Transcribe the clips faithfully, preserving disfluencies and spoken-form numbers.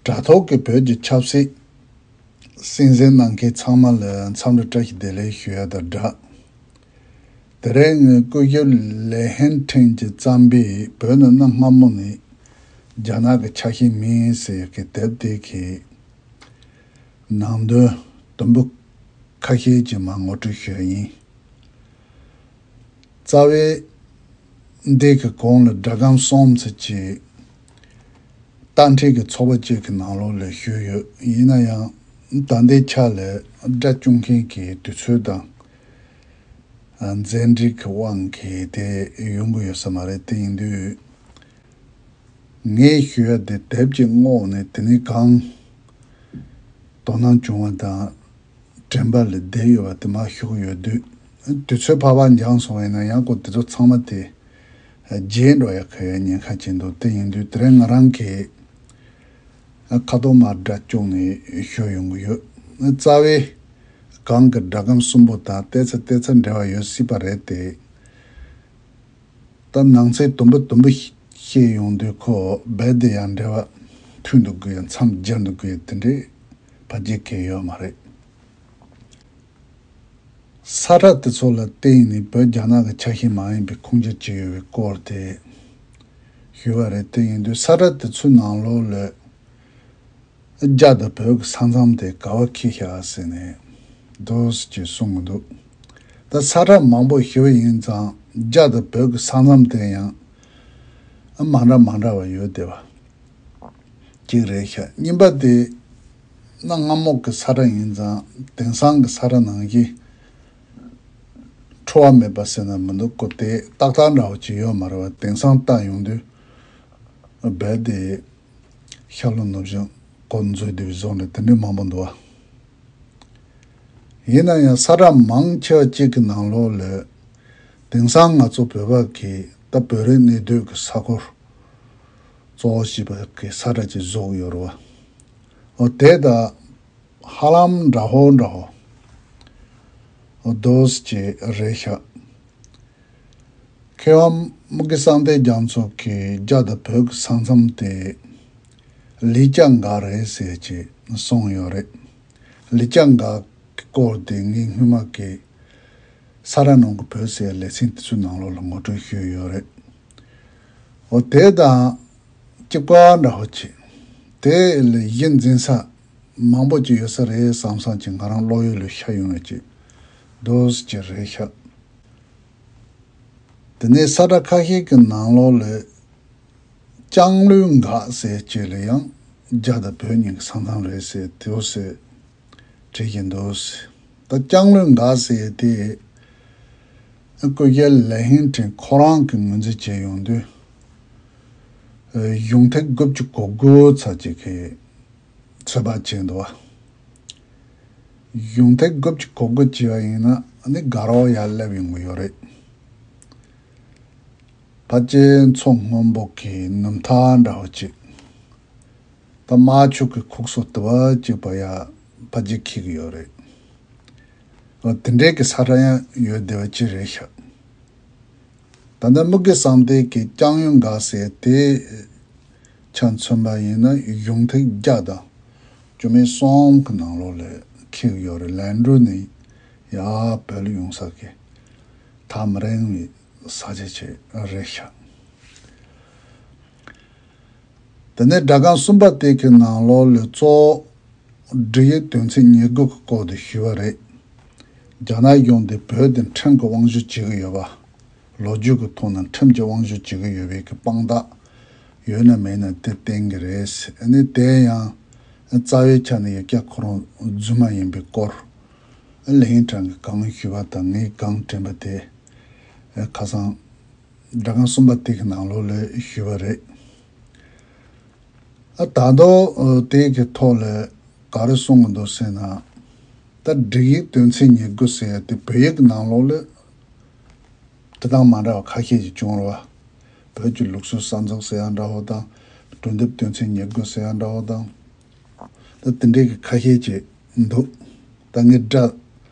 དྲ་ཐོག་གི་བོད་ཀྱི་ཆབ་སྲིད་གསན་གཟིགས་གནང་མཁན་ཚང་མ་ལ་འཚམས་འདྲི་བཀྲ་ཤིས་བདེ་ལེགས་ཞུ་ཡ་དང་སྦྲགས། དེ་རིང་ངས་སྐུ་ཞབས་ལེ་ཧན་ཁྲིན་གྱིས་བརྩམས་པའི་བོད་ནི་གནའ་སྔ་མོ་ནས་རྒྱ་ནག་གི་ཆ་ཤས་མིན་ཟེར་གྱི་དེབ་དེ་གི་ནང་དོན་དུམ་བུ་ཁ་ཤས་ཀྱིས་མར་ངོ་སྤྲོད་ཞུ་ཡ་ཡིན། རྩ་བའི་འདི་གི་གོང་ལ་སྒྲ་སྒམ་གསུམ་ཟེར་གྱི་རྟ་དྲེལ་གྱི་ཚོགས་པ་གཅིག་གི་ནང་ལོགས་ལ་ཞུས་ཡོད། ཡིན་ན་ཡང་ད་ལྟའི་ཆ་ལ་སྒྲ་སྐྱོང་མཁན་གྱི་དུས་ཚོད་དང་མཛད་འཕྲིན་གྱི་དབང་གིས་དེ་ཡོང་གི་ཡོད་ས་མ་རེད། དེ་ཡིན་དུས། ངས་ཞུ་ཡ་དེ་དེབ་ཀྱི་ངོ་བོ་ནས་དེ་ནས་གང་དོ་སྣང་བྱུང་བ་དང་དྲན་པ་ལ་བསྡད་ཡོད་པ་དེ་མར་ཞུ་གི་ཡོད་དུས། དུས་ཚོད་ཕར་ཕར་འགྱངས་སོང་བ་ཡིན་ན་ཡང་ཁོ་དེ་ཚོ་ཚང་མ་དེ་བརྗེད་འགྲོ་ཡ་གི་ཉེན་ཁ་ཅིག་འདུག་དེ་ཡིན་དུས་དེ་རིང་ང་རང་གིས་ཁ་ཐོག་མར་སྒྲ་སྐྱོང་ནས་ཞུ་ཡོང་གི་ཡོད། རྩ་བའི་གང་གི་སྒྲ་སྒམ་གསུམ་པོ་དང་ལྟེ་ཚ་ལྟེ་ཚ་འབྲེལ་བ་ཡོད་སྲིད་པ་རེད་དེ། ད་ནང་གསེས་དུམ་བུ་དུམ་བུ་བཤད་ཡོང་དུས་ཁོ་རྦད་དེ་ཡང་འབྲེལ་བ་མཐུད་འདུག་གི་མཚམས་སྦྱར་འདུག་གི་དེ་འདྲའི་ཕལ་ཆེར་གང་ཡང་ཡོད་མ་རེད། ས་ཁྲ་དེ་ཚོ་ལ་བརྟེན་ནས་བོད་རྒྱ་ནག་གི་ཆ་ཤས་མ་ཡིན་པའི་ཁུངས་སྐྱེལ་བྱས་ཡོད་པའི་སྐོར་དེ་ཞུས་པ་རེད། དེ་ཡིན་དུས་ས་ཁྲ་དེ་ཚོའི་ནང་ལོགས་ལ། རྒྱ་དང་བོད་ཀྱི་ས་མཚམས་དེ་ག་བ་འཁེལ་བཞག་ཟེར་ནས་འདུག་ཅེས་གསུང་གི་འདུག་ད་ས་ཁྲ་མང་པོ་ཞེ་པོ་ཡིན་ཙང་རྒྱ་དང་བོད་ཀྱི་ས་མཚམས་དེ་ཡང་མ་འདྲ་མ་འདྲ་བ་ཡོད་བསྡད་པ་གཅིག་རེད་ཤག་གཉིས་པ་དེ་གནའ་སྔ་མོ་གི་ས་ཁྲ་ཡིན་ཙང་དེང་སང་གི་ས་ཁྲ་ནང་བཞིན་འཕྲོ་བ་མེད་པ་ཟེར་ན་མི་འདུག་ཁོ་དེ་ཏག་ཏག་འདྲ་བོ་ཅིག་ཡོད་མ་རེད་བ། དེང་སང་ལྟ་ཡོང་དུས་རྦད་དེ། ཤར་ལྷོ་ནུབ་བྱང་ཀོ་མཛོད་འདི་བཟོ་འདྲ་དེ་འདྲའི་མང་པོ་འདུག་བ། ཡིན་ན་ཡང་ས་ཁྲ་མང་ཆེ་བ་གཅིག་གི་ནང་ལོགས་ལ་དེང་སང་ང་ཚོ་བོད་པ་གིས་ད་བོད་རིགས་གནས་སྡོད་ཀྱི་ས་ཁུལ་གཙོ་བོ་བྱས་པ་གི་ས་ཁྲ་ཅིག་བཟོ་གི་ཡོད་རེད་བ། འོ་དེ་ད་ཧ་ལམ་འདྲ་བོ་འདྲ་བོ། འོ་དོ་ཅིག་རེད་ཤག་མཁས་དབང་དམུ་དགེ་གསང་བདེ་རྒྱ་མཚོ་གིས་རྒྱ་དང་བོད་ཀྱི་ས་མཚམས་དེ་ལི་ཅ་འགག་རེད་ཟེར་ཅིག་གསུངས་ཡོད་རེད། ལི་ཅ་འགག་གི་སྐོར་དེ་ངས་སྔོན་མ་གི་ས་ར་ནང་གི་བོད་ཟེར་ལེ་ཚན་དེ་ཚོའི་ནང་ལོགས་ལ་ངོ་སྤྲོད་ཞུས་ཡོད་རེད། འོ་དེ་དང་གཅིག་པ་འདྲ་བོ་ཅིག་དེ་ལས་གཞི་འཛིན་ས་མང་པོ་ཅིག་ཡོད་ས་རེད་བསམ་བསམ་ཅིག་ང་རང་བློ་ཡུལ་ལ་ཤར་ཡོང་ཡོད་ཅིག་འདུག་ཅིག་རེད་ཤག་དེ་ནས་ས་ཁྲ་ཁ་ཤས་ཀྱི་ནང་ལོགས་ལ་ལྕང་ལོའི་འགག་ཟེར་ཅིག་ལ་ཡང་རྒྱ་དང་བོད་གཉིས་ཀྱི་ས་མཚམས་རེད་ཟེར་དེའོ་ཟེར་བྲིས་ཀྱི་འདུག་ད་ལྕང་ལོའི་འགག་ཟེར་དེ་སྐུ་ཞབས་ལེ་ཧིང་ཁྲིན་ཁོ་རང་གིས་ངོས་འཛིན་བྱས་ཡོང་དུས་གཞུང་ཐིག་དགུ་བཅུ་གོ་དགུ་ཚར་གཅིག་གི་ཚོད་དཔག་བྱས་འདུག་བ། གཞུང་ཐིག་དགུ་བཅུ་གོ་དགུ་བྱས་པ་ཡིན་ན་ནི་དགའ་རོགས་ཡར་སླེབས་ཡོང་གི་ཡོད་རེད། ཕལ་ཆེར་མཚོ་སྔོན་པོ་གི་ནུབ་མཐའ་འདྲ་བོ་ཅིག་ད་དམར་ཕྱོགས་ཀྱི་ཁུག་སོ་དུ་བ་གཅིག་པ་ཡ་ཕལ་ཆེར་འཁེལ་གི་ཡོད་རེད། འོ་དེ་འདྲའི་གི་ས་ཁྲ་ཡང་ཡོད་བསྡད་པ་ཅིག་རེད་ཤག་ད་ལྟ་དམུ་དགེ་གསང་བདེ་གི་ལྕང་ཡོན་འགག་ཟེར་དེ་ཆ་མཚོན་པ་ཡིན་ན་གཞུང་ཐིག་བརྒྱ་དང་བཅུ་མེད་གསུམ་གི་ནང་ལོགས་ལ་འཁེལ་གི་ཡོད་རེད། ལན་གྲུ་ནས་ཡར་བོད་ལ་ཡོང་ས་གི་ཐག་མི་རིང་བའི་ས་ཆ་ཅིག་རེད་ཤག་དེ་ནས་སྒྲ་སྒམ་གསུམ་པ་དེ་གི་ནང་ལོགས་ལ་གཙོ་བོ་སྒྲིག་ཡིག་དོན་ཚན་ཉེར་དགུ་གི་སྐོར་དུ་ཞུས་པ་རེད། རྒྱ་ནག་གཞུང་འདི་བོད་དེ་ཁྲིམས་ཀྱི་དབང་བསྒྱུར་བྱེད་ཀྱི་ཡོད་པ། ལོ་རྒྱུས་ཀྱི་ཐོག་ན་ཁྲིམས་ཀྱི་དབང་བསྒྱུར་བྱེད་ཀྱི་ཡོད་པའི་གི་དཔང་རྟགས་ཡོད་ན་མེད་ན་དེ་བསྟན་གྱི་རེད། ཨ་ནི་དེ་ཡང་རྩ་བའི་ཆ་ནས་ཡང་བསྐྱར་ཁོ་རང་རྫུན་མ་ཡིན་པའི་སྐོར། ལེ་ཧིང་ཁྲིན་གྱིས་གང་ཞུས་པ་དང་ངས་གང་དྲན་པ་དེ་ཁ་སང་སྒྲ་སྒམ་གསུམ་པ་དེ་གི་ནང་ལོགས་ལ་ཞུས་པ་རེད། ཨ་ད་དུང་དེ་གི་ཐོག་ལ་ག་རེ་གསུང་གི་འདུག་ཟེར་ན། ད་སྒྲིག་ཡིག་དོན་ཚན་ཉེར་དགུ་ཟེར་ཡ་དེ་བོད་ཡིག་གི་ནང་ལོགས་ལ་དེ་དང་མ་འདྲ་བ་ཁ་ཤས་ཤིག་བྱུང་རེད་བ། བོད་ཀྱི་ལུགས་སྲོལ་གསར་འཛུགས་ཟེར་ཡ་འདྲ་བོ་དང་། གྲོས་འདེབས་དོན་ཚན་ཉེར་དགུ་ཟེར་ཡ་འདྲ་བོ་དང་། ད་དེ་འདྲའི་གི་ཁ་ཤས་ཅིག་འདུག་ད་ངས་སྒྲ་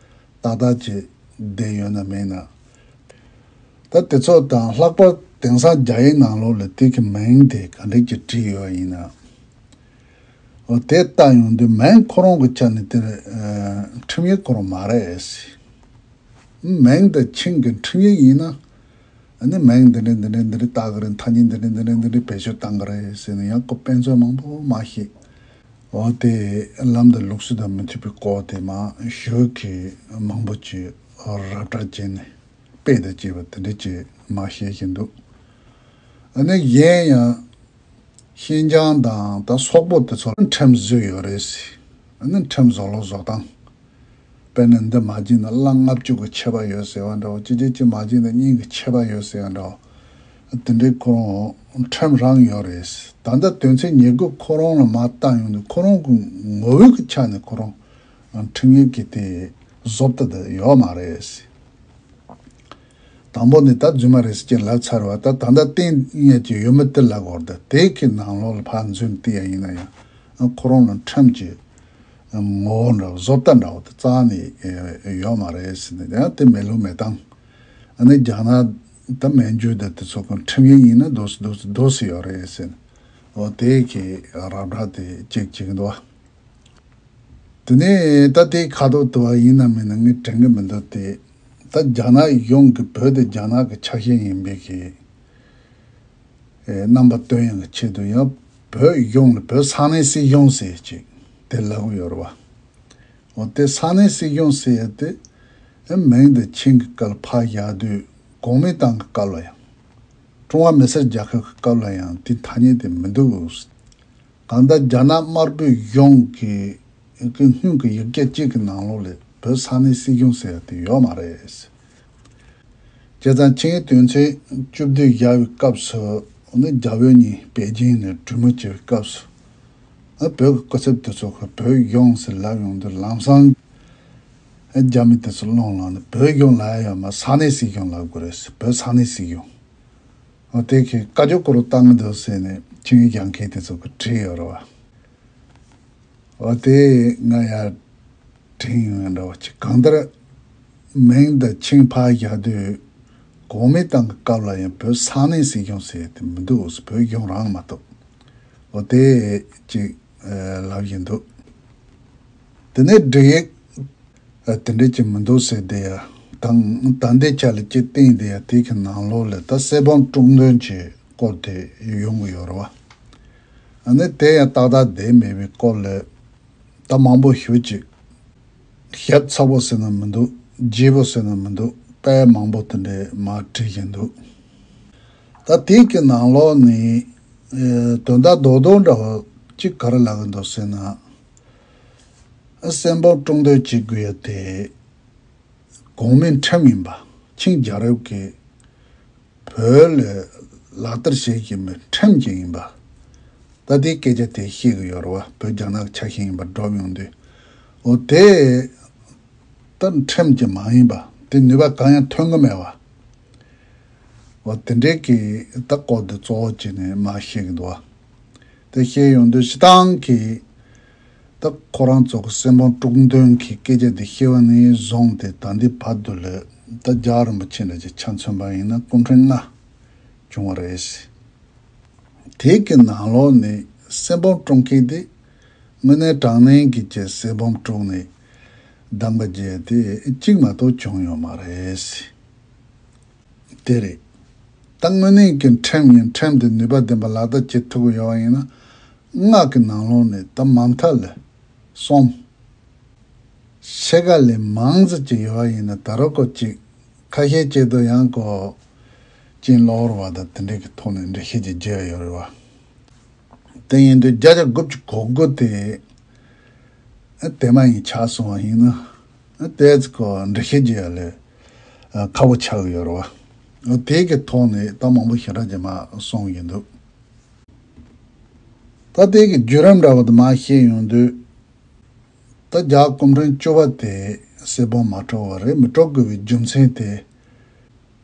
ཏག་ཏག་ཅིག་བསྡད་ཡོད་ན་མེད་ན། ད་དེ་ཚོ་དང་ལྷག་པར་དེང་སང་རྒྱ་ཡིག་ནང་ལོགས་ལ་དེ་གི་མིང་དེ་ག་འདྲ་ཅིག་བྲིས་ཡོད་པ་ཡིན་ན། དེ་ལྟ་ཡོང་དུས་མིང་ཁོ་རང་གི་ཆ་ནས་དེ་ཨ་ཁྲིམས་ཡིག་ཁོ་རང་མ་རེད། མིང་དང་ཆིང་གི་ཁྲིམས་ཡིག་ཡིན་ན། ཨ་ནི་མིང་འདི་འདྲ་འདི་འདྲ་འདི་འདྲ་བཏགས་གི་རེད། ཐ་སྙད་འདི་འདྲ་འདི་འདྲ་འདི་འདྲ་བེད་སྤྱོད་བཏང་གི་རེད་ཟེར་ནས་ཡང་ཁོ་དཔེ་མཚོན་མང་པོ་མ་བཤད། འོ་དེ་ལམ་དང་ལུགས་སྲོལ་དང་མི་མཐུན་པའི་སྐོར་དེ་མ་ཞུ་གི་མང་པོ་ཅིག་ར་སྤྲོད་བྱས་ནས་དཔེ་དང་བཅས་པ་དེ་འདྲ་ཅིག་མ་བཤད་བཞིན་འདུག་ཨ་ནི་གཞན་ཡང་ཤིན་ཅང་དང་ད་སོག་པོ་དེ་ཚོ་ལ་ཁྲིམས་བཟོས་ཡོད་རེད། ཨ་ནི་ཁྲིམས་བཟོ་ལུགས་བཟོ་སྟངས། དཔེར་ན་འདི་མ་བྱིན་ན་གླང་ལྔ་བཅུ་གི་ཆད་པ་ཡོད་ཟེར་བ་འདྲ་བོ། གཅིག་གཅིག་གཅིག་མ་བྱིན་ན་གཉིས་ཀྱི་ཆད་པ་ཡོད་ཟེར་བ་འདྲ་བོ། དེ་འདྲའི་ཁོ་རང་ཁྲིམས་རང་ཡོད་རེད། ད་ལྟ་དོན་ཚན་ཉེར་དགུ་ཁོ་རང་ལ་མ་བལྟ་ཡོང་དུས་ཁོ་རང་གི་ངོ་བོའི་གི་ཆ་ནས་ཁོ་རང་ཁྲིམས་ཡིག་གི་དེ་བཟོ་ལྟ་དེ་ཡོད་མ་རེད། དང་པོ་ནི་ད་རྫུན་མ་རེད་ཟེར་ཅིག་ལབ་ཚར་བ། ད་ད་ལྟ་བསྟན་ཡས་ཀྱི་ཡོད་མེད་དེ་ལབ་དགོས་རེད། དེ་གི་ནང་ལོགས་ལ་ཕར་འཛུལ་བལྟས་ཡ་ཡིན་ན་ཡང་ཁོ་རང་ལ་ཁྲིམས་ཀྱི་ངོ་བོ་འདྲ་བོ་བཟོ་ལྟ་འདྲ་བོ་དེ་རྩ་ནས་ཡོད་མ་རེད་ཟེར་ནས། ཡང་དེ་མེད་ལུགས་མེད་སྟངས། ཨ་ནི་རྒྱ་ནག་ད་མན་ཇུ་དང་དེ་ཚོ་གི་ཁྲིམས་ཡིག་ཡིན་ན་འདུག་སེ་འདུག་སེ་འདུག་སེ་ཡོད་རེད་ཟེར་ནས། འོ་དེ་གི་ར་སྤྲོད་དེ་གཅིག་བྱེད་ཀྱི་འདུག་བ། དེ་ནས་ད་དེའི་ཁ་དོག་དུ་བ་ཡིན་ན་མིན་ན་ངས་དྲན་གི་མི་འདུག་སྟེ། ད་རྒྱ་ནག་གཞུང་གི་བོད་དེ་རྒྱ་ནག་གི་ཆ་ཤས་ཡིན་པའི་གི་ཨེ་རྣམ་པ་སྟོན་ཡག་གི་ཆེད་དུ་ཡང་བོད་གཞུང་ལ་བོད་ས་གནས་སྲིད་གཞུང་ཟེར་ཅིག་དེ་ལབ་གི་ཡོད་རེད་བ། འོ་དེ་ས་གནས་སྲིད་གཞུང་ཟེར་ཡག་དེ་ཨེ་མིང་དེ་ཆིང་གི་སྐབས་ཕར་བཞག་དུས་གོང་མའི་ཏང་གི་སྐབས་ལ་ཡང་ཀྲུང་ཧྭ་མི་སེར་རྒྱལ་ཁབ་ཀྱི་སྐབས་ལ་ཡང་དེ་ཐ་སྙད་དེ་མི་འདུག་གང་ལྟར་རྒྱ་ནག་དམར་པོའི་གཞུང་གི་ཀྱི་སྔོན་གྱི་ཡིག་ཆ་གཅིག་གི་ནང་ལོགས་ལ་བོད་ས་གནས་སྲིད་གཞུང་ཟེར་ཡག་དེ་ཡོད་མ་རེད། བྱས་ཙང་ཆིང་ཡིག་དོན་ཚན་བཅུ་བདུན་བཞག་པའི་སྐབས་སུ་ནི་རྒྱ་བོད་གཉིས་པེ་ཅིང་ནས་གྲོས་མོལ་བྱེད་པའི་སྐབས་སུ་ཨ་བོད་ཀྱི་སྐུ་ཚབ་དེ་ཚོ་གིས་བོད་གཞུང་ཟེར་ལབ་ཡོང་དུས་ལམ་སང་ཨ་རྒྱ་མི་དེ་ཚོ་རླུང་ལངས་ནས་བོད་གཞུང་ལབ་ཡ་ཡོད་མ་རེད། ས་གནས་སྲིད་གཞུང་ལབ་དགོས་རེད། བོད་ས་གནས་སྲིད་གཞུང་། འོ་དེ་གི་བཀའ་བཀྱོན་སྐོར་བཏང་གི་འདུག་ཟེར་ནས་ཆིང་ཡིག་རྒྱག་མཁན་དེ་ཚོ་གིས་བྲིས་ཡོད་རེད་བ། འོ་དེ་ང་ཡར་དྲན་ཡོང་ཡ་འདྲ་བ་ཅིག་གང་ལྟར་མིང་དང་ཆིང་ཕར་བཞག་དུས་གོང་མའི་ཏང་གི་སྐབས་ལ་ཡང་བོད་ས་གནས་སྲིད་གཞུང་ཟེར་དེ་མི་འདུག་བོད་གཞུང་རང་མ་གཏོགས། འོ་དེ་ཅིག་ལབ་བཞིན་འདུག་དེ་ནས་སྒྲིག་ཡིག་ཨ་དེ་འདྲ་ཅིག་མི་འདུག་ཟེར་དེ་ཡ། དང་ད་ལྟའི་ཆ་ལ་ཅིག་བསྟན་དེ་ཡ་དེ་གི་ནང་ལོགས་ལ་ད་གསེར་སྦོམ་དཀྲུག་འདོན་གྱི་སྐོར་དེ་ཡོང་གི་ཡོད་རེད་བ། ཨ་ནི་དེ་ཡང་ཏག་ཏག་བསྡད་མེད་པའི་སྐོར་ལ་ད་མང་པོ་ཞེ་ཅིག་ཞིབ་ཚགས་པོ་ཟེར་ན་མི་འདུག་རྒྱས་པོ་ཟེར་ན་མི་འདུག་དཔེ་མང་པོ་དེ་འདྲ་མར་བྲིས་བཞིན་འདུག་ད་དེ་གི་ནང་ལོགས་ནས་ཨེ་དོན་དག་རྡོག་རྡོག་འདྲ་བ་གཅིག་ག་རེ་ལབ་གི་འདུག་ཟེར་ན། གསེར་སྦོམ་དཀྲུག་འདོན་བྱེད་དགོས་ཡ་དེ་གོང་མའི་ཁྲིམས་ཡིན་པ། ཆིང་རྒྱལ་རབས་ཀྱི་བོད་ལ་ལག་བསྟར་བྱེད་བཞིན་པའི་ཁྲིམས་ཀྱི་ཡིན་པ། ད་དེའི་སྐད་ཆ་དེ་བཤད་གི་ཡོད་རེད་བ། བོད་རྒྱ་ནག་གི་ཆ་ཤས་ཡིན་པ་སྒྲོག་ཡོང་དུས། འོ་དེ་ད་ཁྲིམས་ཀྱི་མ་ཡིན་པ། དེ་ནུས་པ་གང་ཡང་ཐོན་གི་མེད་བ། འོ་དེ་འདྲའི་གི་ད་སྐོར་དེ་གཙོ་བོ་བྱས་ནས་མར་བཤད་གི་འདུག་བ། དེ་བཤད་ཡོང་དུས་སྤྱིར་བཏང་གི་ད་ཁོ་རང་ཚོ་གི་གསེར་སྦོམ་དཀྲུག་འདོན་གྱི་སྐད་ཆ་དེ་བཤད་པ་ནས་བཟུང་སྟེ་ད་ལྟའི་བར་དུ་ལ་ད་རྒྱལ་བ་རིན་པོ་ཆེ་འདྲ་ཅིག་ཆ་མཚོན་པ་ཡིན་ན་སྐུ་ཕྲེང་ལྔ་བྱུང་བ་རེད། དེ་གི་ནང་ལོགས་ནས་གསེར་སྦོམ་དཀྲུག་མཁན་དེ་དངོས་གནས་དྲང་གནས་ཀྱི་ཅིག་གསེར་སྦོམ་དཀྲུག་ནས་གདམ་ག་བྱས་དེ་གཅིག་མ་གཏོགས་བྱུང་ཡོད་མ་རེད། དེ་རེད། ད་དངོས་གནས་ཀྱི་ཁྲིམས་ཡིན། ཁྲིམས་དེ་ནུས་པ་ལྡན་པ་ལག་བསྟར་བྱེད་ཐུབ་ཀྱི་ཡོད་པ་ཡིན་ན། ལྔ་གི་ནང་ལོགས་ནས་ད་མ་མཐའ་ལ་གསུམ། ཕྱེད་ཀ་ལས་མང་ཙམ་ཅིག་ཡོད་པ་ཡིན་ན་ད་རུང་ཁོ་གཅིག་ཁ་ཤས་ཅིག་ཏུ་ཡང་ཁོ་གཅིག་གློ་བུར་བ་དང་དེ་འདྲའི་གི་ཐོག་ནས་འགྲེལ་བཤད་ཅིག་བརྒྱབ་ཡོད་རེད་བ། དེ་ཡིན་དུས་བརྒྱ་ཆ་དགུ་བཅུ་གོ་དགུ་དེ་དེ་མ་ཡིན་ཆགས་སོང་བ་ཡིན་ན། དེ་ཚོ་གོ་འགྲེལ་བཤད་བྱེད་ཡ་ལས་ཁག་པོ་ཆགས་ཀྱི་ཡོད་རེད་བ། དེ་གི་ཐོག་ནས་ད་མང་པོ་ཞེ་དྲག་ཅིག་མར་གསུངས་ཡིན་འདུག་ད་དེ་གི་བརྒྱུད་རིམ་འདྲ་བོ་དེ་མར་བཤད་ཡོང་དུས། ད་རྒྱལ་བ་སྐུ་ཕྲེང་བཅུ་པ་དེ་གསེར་སྦོམ་མ་དཀྲུག་པ་རེད། མི་དཀྲུག་དགོས་པའི་རྒྱུ་མཚན་དེ།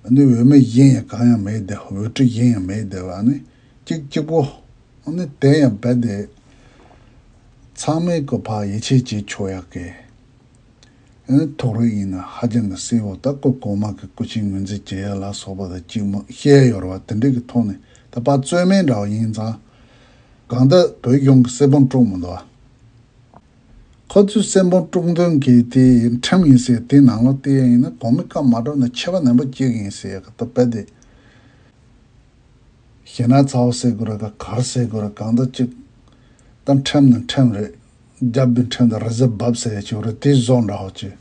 ནི་འོས་མི་གཞན་ཡང་གང་ཡང་མེད་དེ། འོས་སྤྲུལ་གཞན་ཡང་མེད་དེ་བ། ནི་གཅིག་གཅིག་པོ། ནི་དེ་ཡང་རྦད་དེ་ཚང་མས་ཀོ་ཕར་ཡིད་ཆེས་བྱེད་ཆོག་ཡག་གི། ནི་ཐོག་རེ་ཡིན་ན་ཧ་ཅང་གི་གསལ་བོ། ད་ཁོ་གོང་མ་གི་སྐུ་ཕྱྭའི་ངོས་འཛིན་བྱེད་ཡ་ལ་སོགས་པ་དང་གཅིག་མོ་བཤད་ཡོད་རེད་བ། དེ་འདྲ་གི་ཐོག་ནས་ད་ཕར་རྩོད་མེད་འདྲ་བ་ཡིན་ཙང་། གང་ལྟར་བོད་གཞུང་གི་གསེར་སྦོམ་དཀྲུག་མི་འདུག་བ། ཁོ་ཚོས་གསེར་སྦོམ་དཀྲུག་འདོན་གྱི་དེ་ཁྲིམས་ཡིན་ཟེར། དེ་ནང་ལོགས་བལྟས་ཡ་ཡིན་ན་གོང་མའི་བཀའ་མ་གྲུབ་ན་ཆད་པ་ནན་པོ་གཅོད་ཀྱི་ཡིན་ཟེར་ཡ་གི་ད་དཔེ་དེ། ཞེ་ན་ཚ་བོ་ཟེར་དགོས་རེད་ག་ག་རེ་ཟེར་དགོས་རེད། གང་ལྟར་ཅིག་ད་ཁྲིམས་ནི་ཁྲིམས་རེད། རྒྱབ་པའི་ཁྲིམས་དང་རི་གཟར་འབབ་ཟེར་ཡ་ཅིག་ཡོད་རེད། དེ་བཟོ་འདྲ་བོ་ཅིག་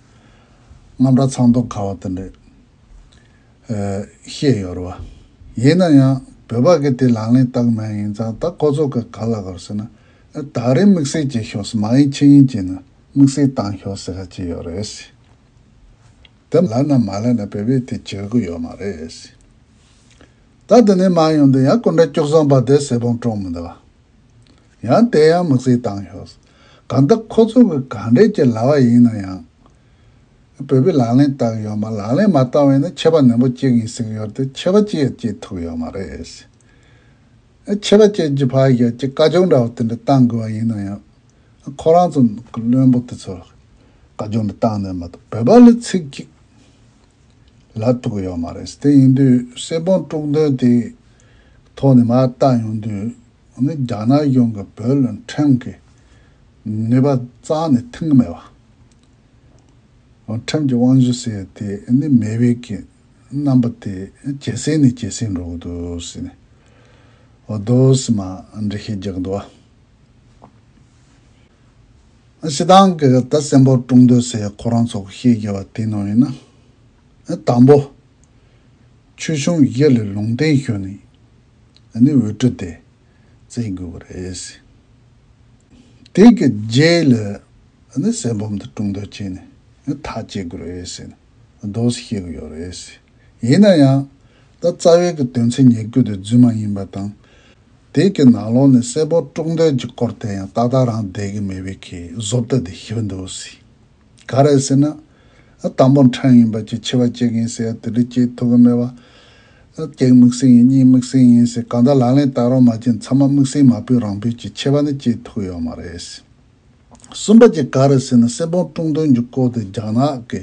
དངངས་སྐྲག་ཚ་མདོག་ཁ་བ་དེ་འདྲས། ཨ། བཤད་ཡོད་རེད་བ། ཡིན་ན་ཡང་བོད་པ་གི་དེ་ལག་ལེན་བསྟར་མེད་ཡིན་ཙང་ད་ཁོ་ཚོ་གི་ག་ལ་ག་རེ་ཟེར་ན། ད་རེས་དམིགས་བསལ་བྱས་ཤོག་ཟེར། མ་ཡིན་ཕྱི་ཡིན་བྱས་ན་དམིགས་བསལ་བཏང་ཤོག་ཟེར་ག་ཅིག་ཡོད་རེད། དེ་ལབ་ན་མ་ལབ་ན་བོད་པས་དེ་བྱེད་དགོས་ཡོད་མ་རེད། ད་དེ་ནས་མར་ཡོང་དུས་ཡང་སྐུ་ཕྲེང་བཅུ་གསུམ་པ་དེ་གསེར་སྦོམ་དཀྲུག་མི་འདུག་བ། ཡང་དེ་ཡང་དམིགས་བསལ་བཏང་ཤོག་གང་ལྟར་ཁོ་ཚོ་གི་ག་འདྲས་ཀྱི་ལབ་པ་ཡིན་ན་ཡང་། བོད་པས་ལག་ལེན་བསྟར་གི་ཡོད་མ། ལག་ལེན་མ་བསྟར་བ་ཡིན་ན་ཆད་པ་ནན་པོ་གཅོད་ཀྱི་ཡིན་ཟེར་གི་ཡོད་རེད་དེ། ཆད་པ་གཅོད་ཡ་གཅོད་ཐུབ་ཀྱི་ཡོད་མ་རེད། ཆད་པ་གཅོད་རྒྱུ་ཕར་ཡ་ཅིག་བཀའ་བཀྱོན་འདྲ་བོ་དེ་འདྲ་བཏང་དགོས་པ་ཡིན་ན་ཡང་། ཁོ་རང་ཚོ་གི་བློན་པོ་དེ་ཚོར་བཀའ་བཀྱོན་འདྲ་བཏང་ནས་མ་གཏོགས་བོད་པ་ལ་ཚིག་གཅིག་ལབ་ཐུབ་ཀྱི་ཡོད་མ་རེད། དེ་ཡིན་དུས་གསེར་སྦོམ་དཀྲུག་འདོན་དེའི་ཐོག་ནས་མར་བལྟ་ཡོང་དུས་ནི་རྒྱ་ནག་གཞུང་གི་བོད་ལ་ཁྲིམས་ཀྱི་ནུས་པ་རྩ་ནས་ཐོན་གྱི་མེད་པ། ཁྲིམས་ཀྱི་དབང་ཤུགས་ཟེར་དེ་ནི་མེད་པའི་གི་རྣམ་པ་དེ་ཇེ་གསལ་ནས་ཇེ་གསལ་འགྲོ་གི་འདུག་ཟེར་ནས། འོ་དོ་ཟེར་མ་འགྲེལ་བཤད་རྒྱག་འདུག་བ། སྤྱིར་བཏང་གི་ད་གསེར་སྦོམ་དཀྲུག་འདོན་ཟེར་ཁོ་རང་ཚོ་གི་བཤད་རྒྱུ་བ་དེ་ནང་ཡིན་ན། དང་པོ། ཆོས་སྐྱོང་བཞི་ལ་ལུང་བསྟན་ཞུས་ནས་ནི་འོས་སྤྲོད་དེ་བཙལ་དགོས་ཀྱི་རེད། དེ་གི་རྗེས་ལ་ནི་གསེར་སྦོམ་དེ་དཀྲུག་འདོན་བྱས་ནས་ཐག་བཅད་དགོས་རེད་ཟེར་ནས་འདུག་སེ་བཤད་ཀྱི་ཡོད་རེད། ཡིན་ན་ཡང་ད་རྩ་བའི་གི་དོན་ཚན་ཉེར་དགུ་དེ་རྫུན་མ་ཡིན་པ་དང་། དེ་གི་ནང་ལོགས་ནས་གསེར་སྦོམ་དཀྲུག་འདོན་གྱི་སྐོར་དེ་ཡང་ཏག་ཏག་རང་བསྡད་ཀྱི་མེད་པའི་གི་བཟོ་ལྟ་དེ་ཞིག་འདུག་སེ། ག་རེ་ཟེར་ན། དང་པོ་ཁྲིམས་ཡིན་པ་ཅིག་ཆད་པ་གཅོད་ཀྱི་ཡིན་ཟེར་ཡ་དེ་འདྲ་གཅོད་ཐུབ་ཀྱི་མེད་པ། གཅིག་དམིགས་བསལ་ཡིན། གཉིས་དམིགས་བསལ་ཡིན་ཟེར་གང་ལྟར་ལག་ལེན་བསྟར་རོགས་མ་བྱས་ཚང་མ་དམིགས་བསལ་མ་ཕུད་རང་ཕུད་ཀྱི་ཆད་པ་ནི་གཅོད་ཐུབ་ཀྱི་ཡོད་མ་རེད། གསུམ་པ་གཅིག་ག་རེ་ཟེར་ན་གསེར་སྦོམ་དཀྲུག་འདོན་གྱི་སྐོར་དེ་རྒྱ་ནག་གི་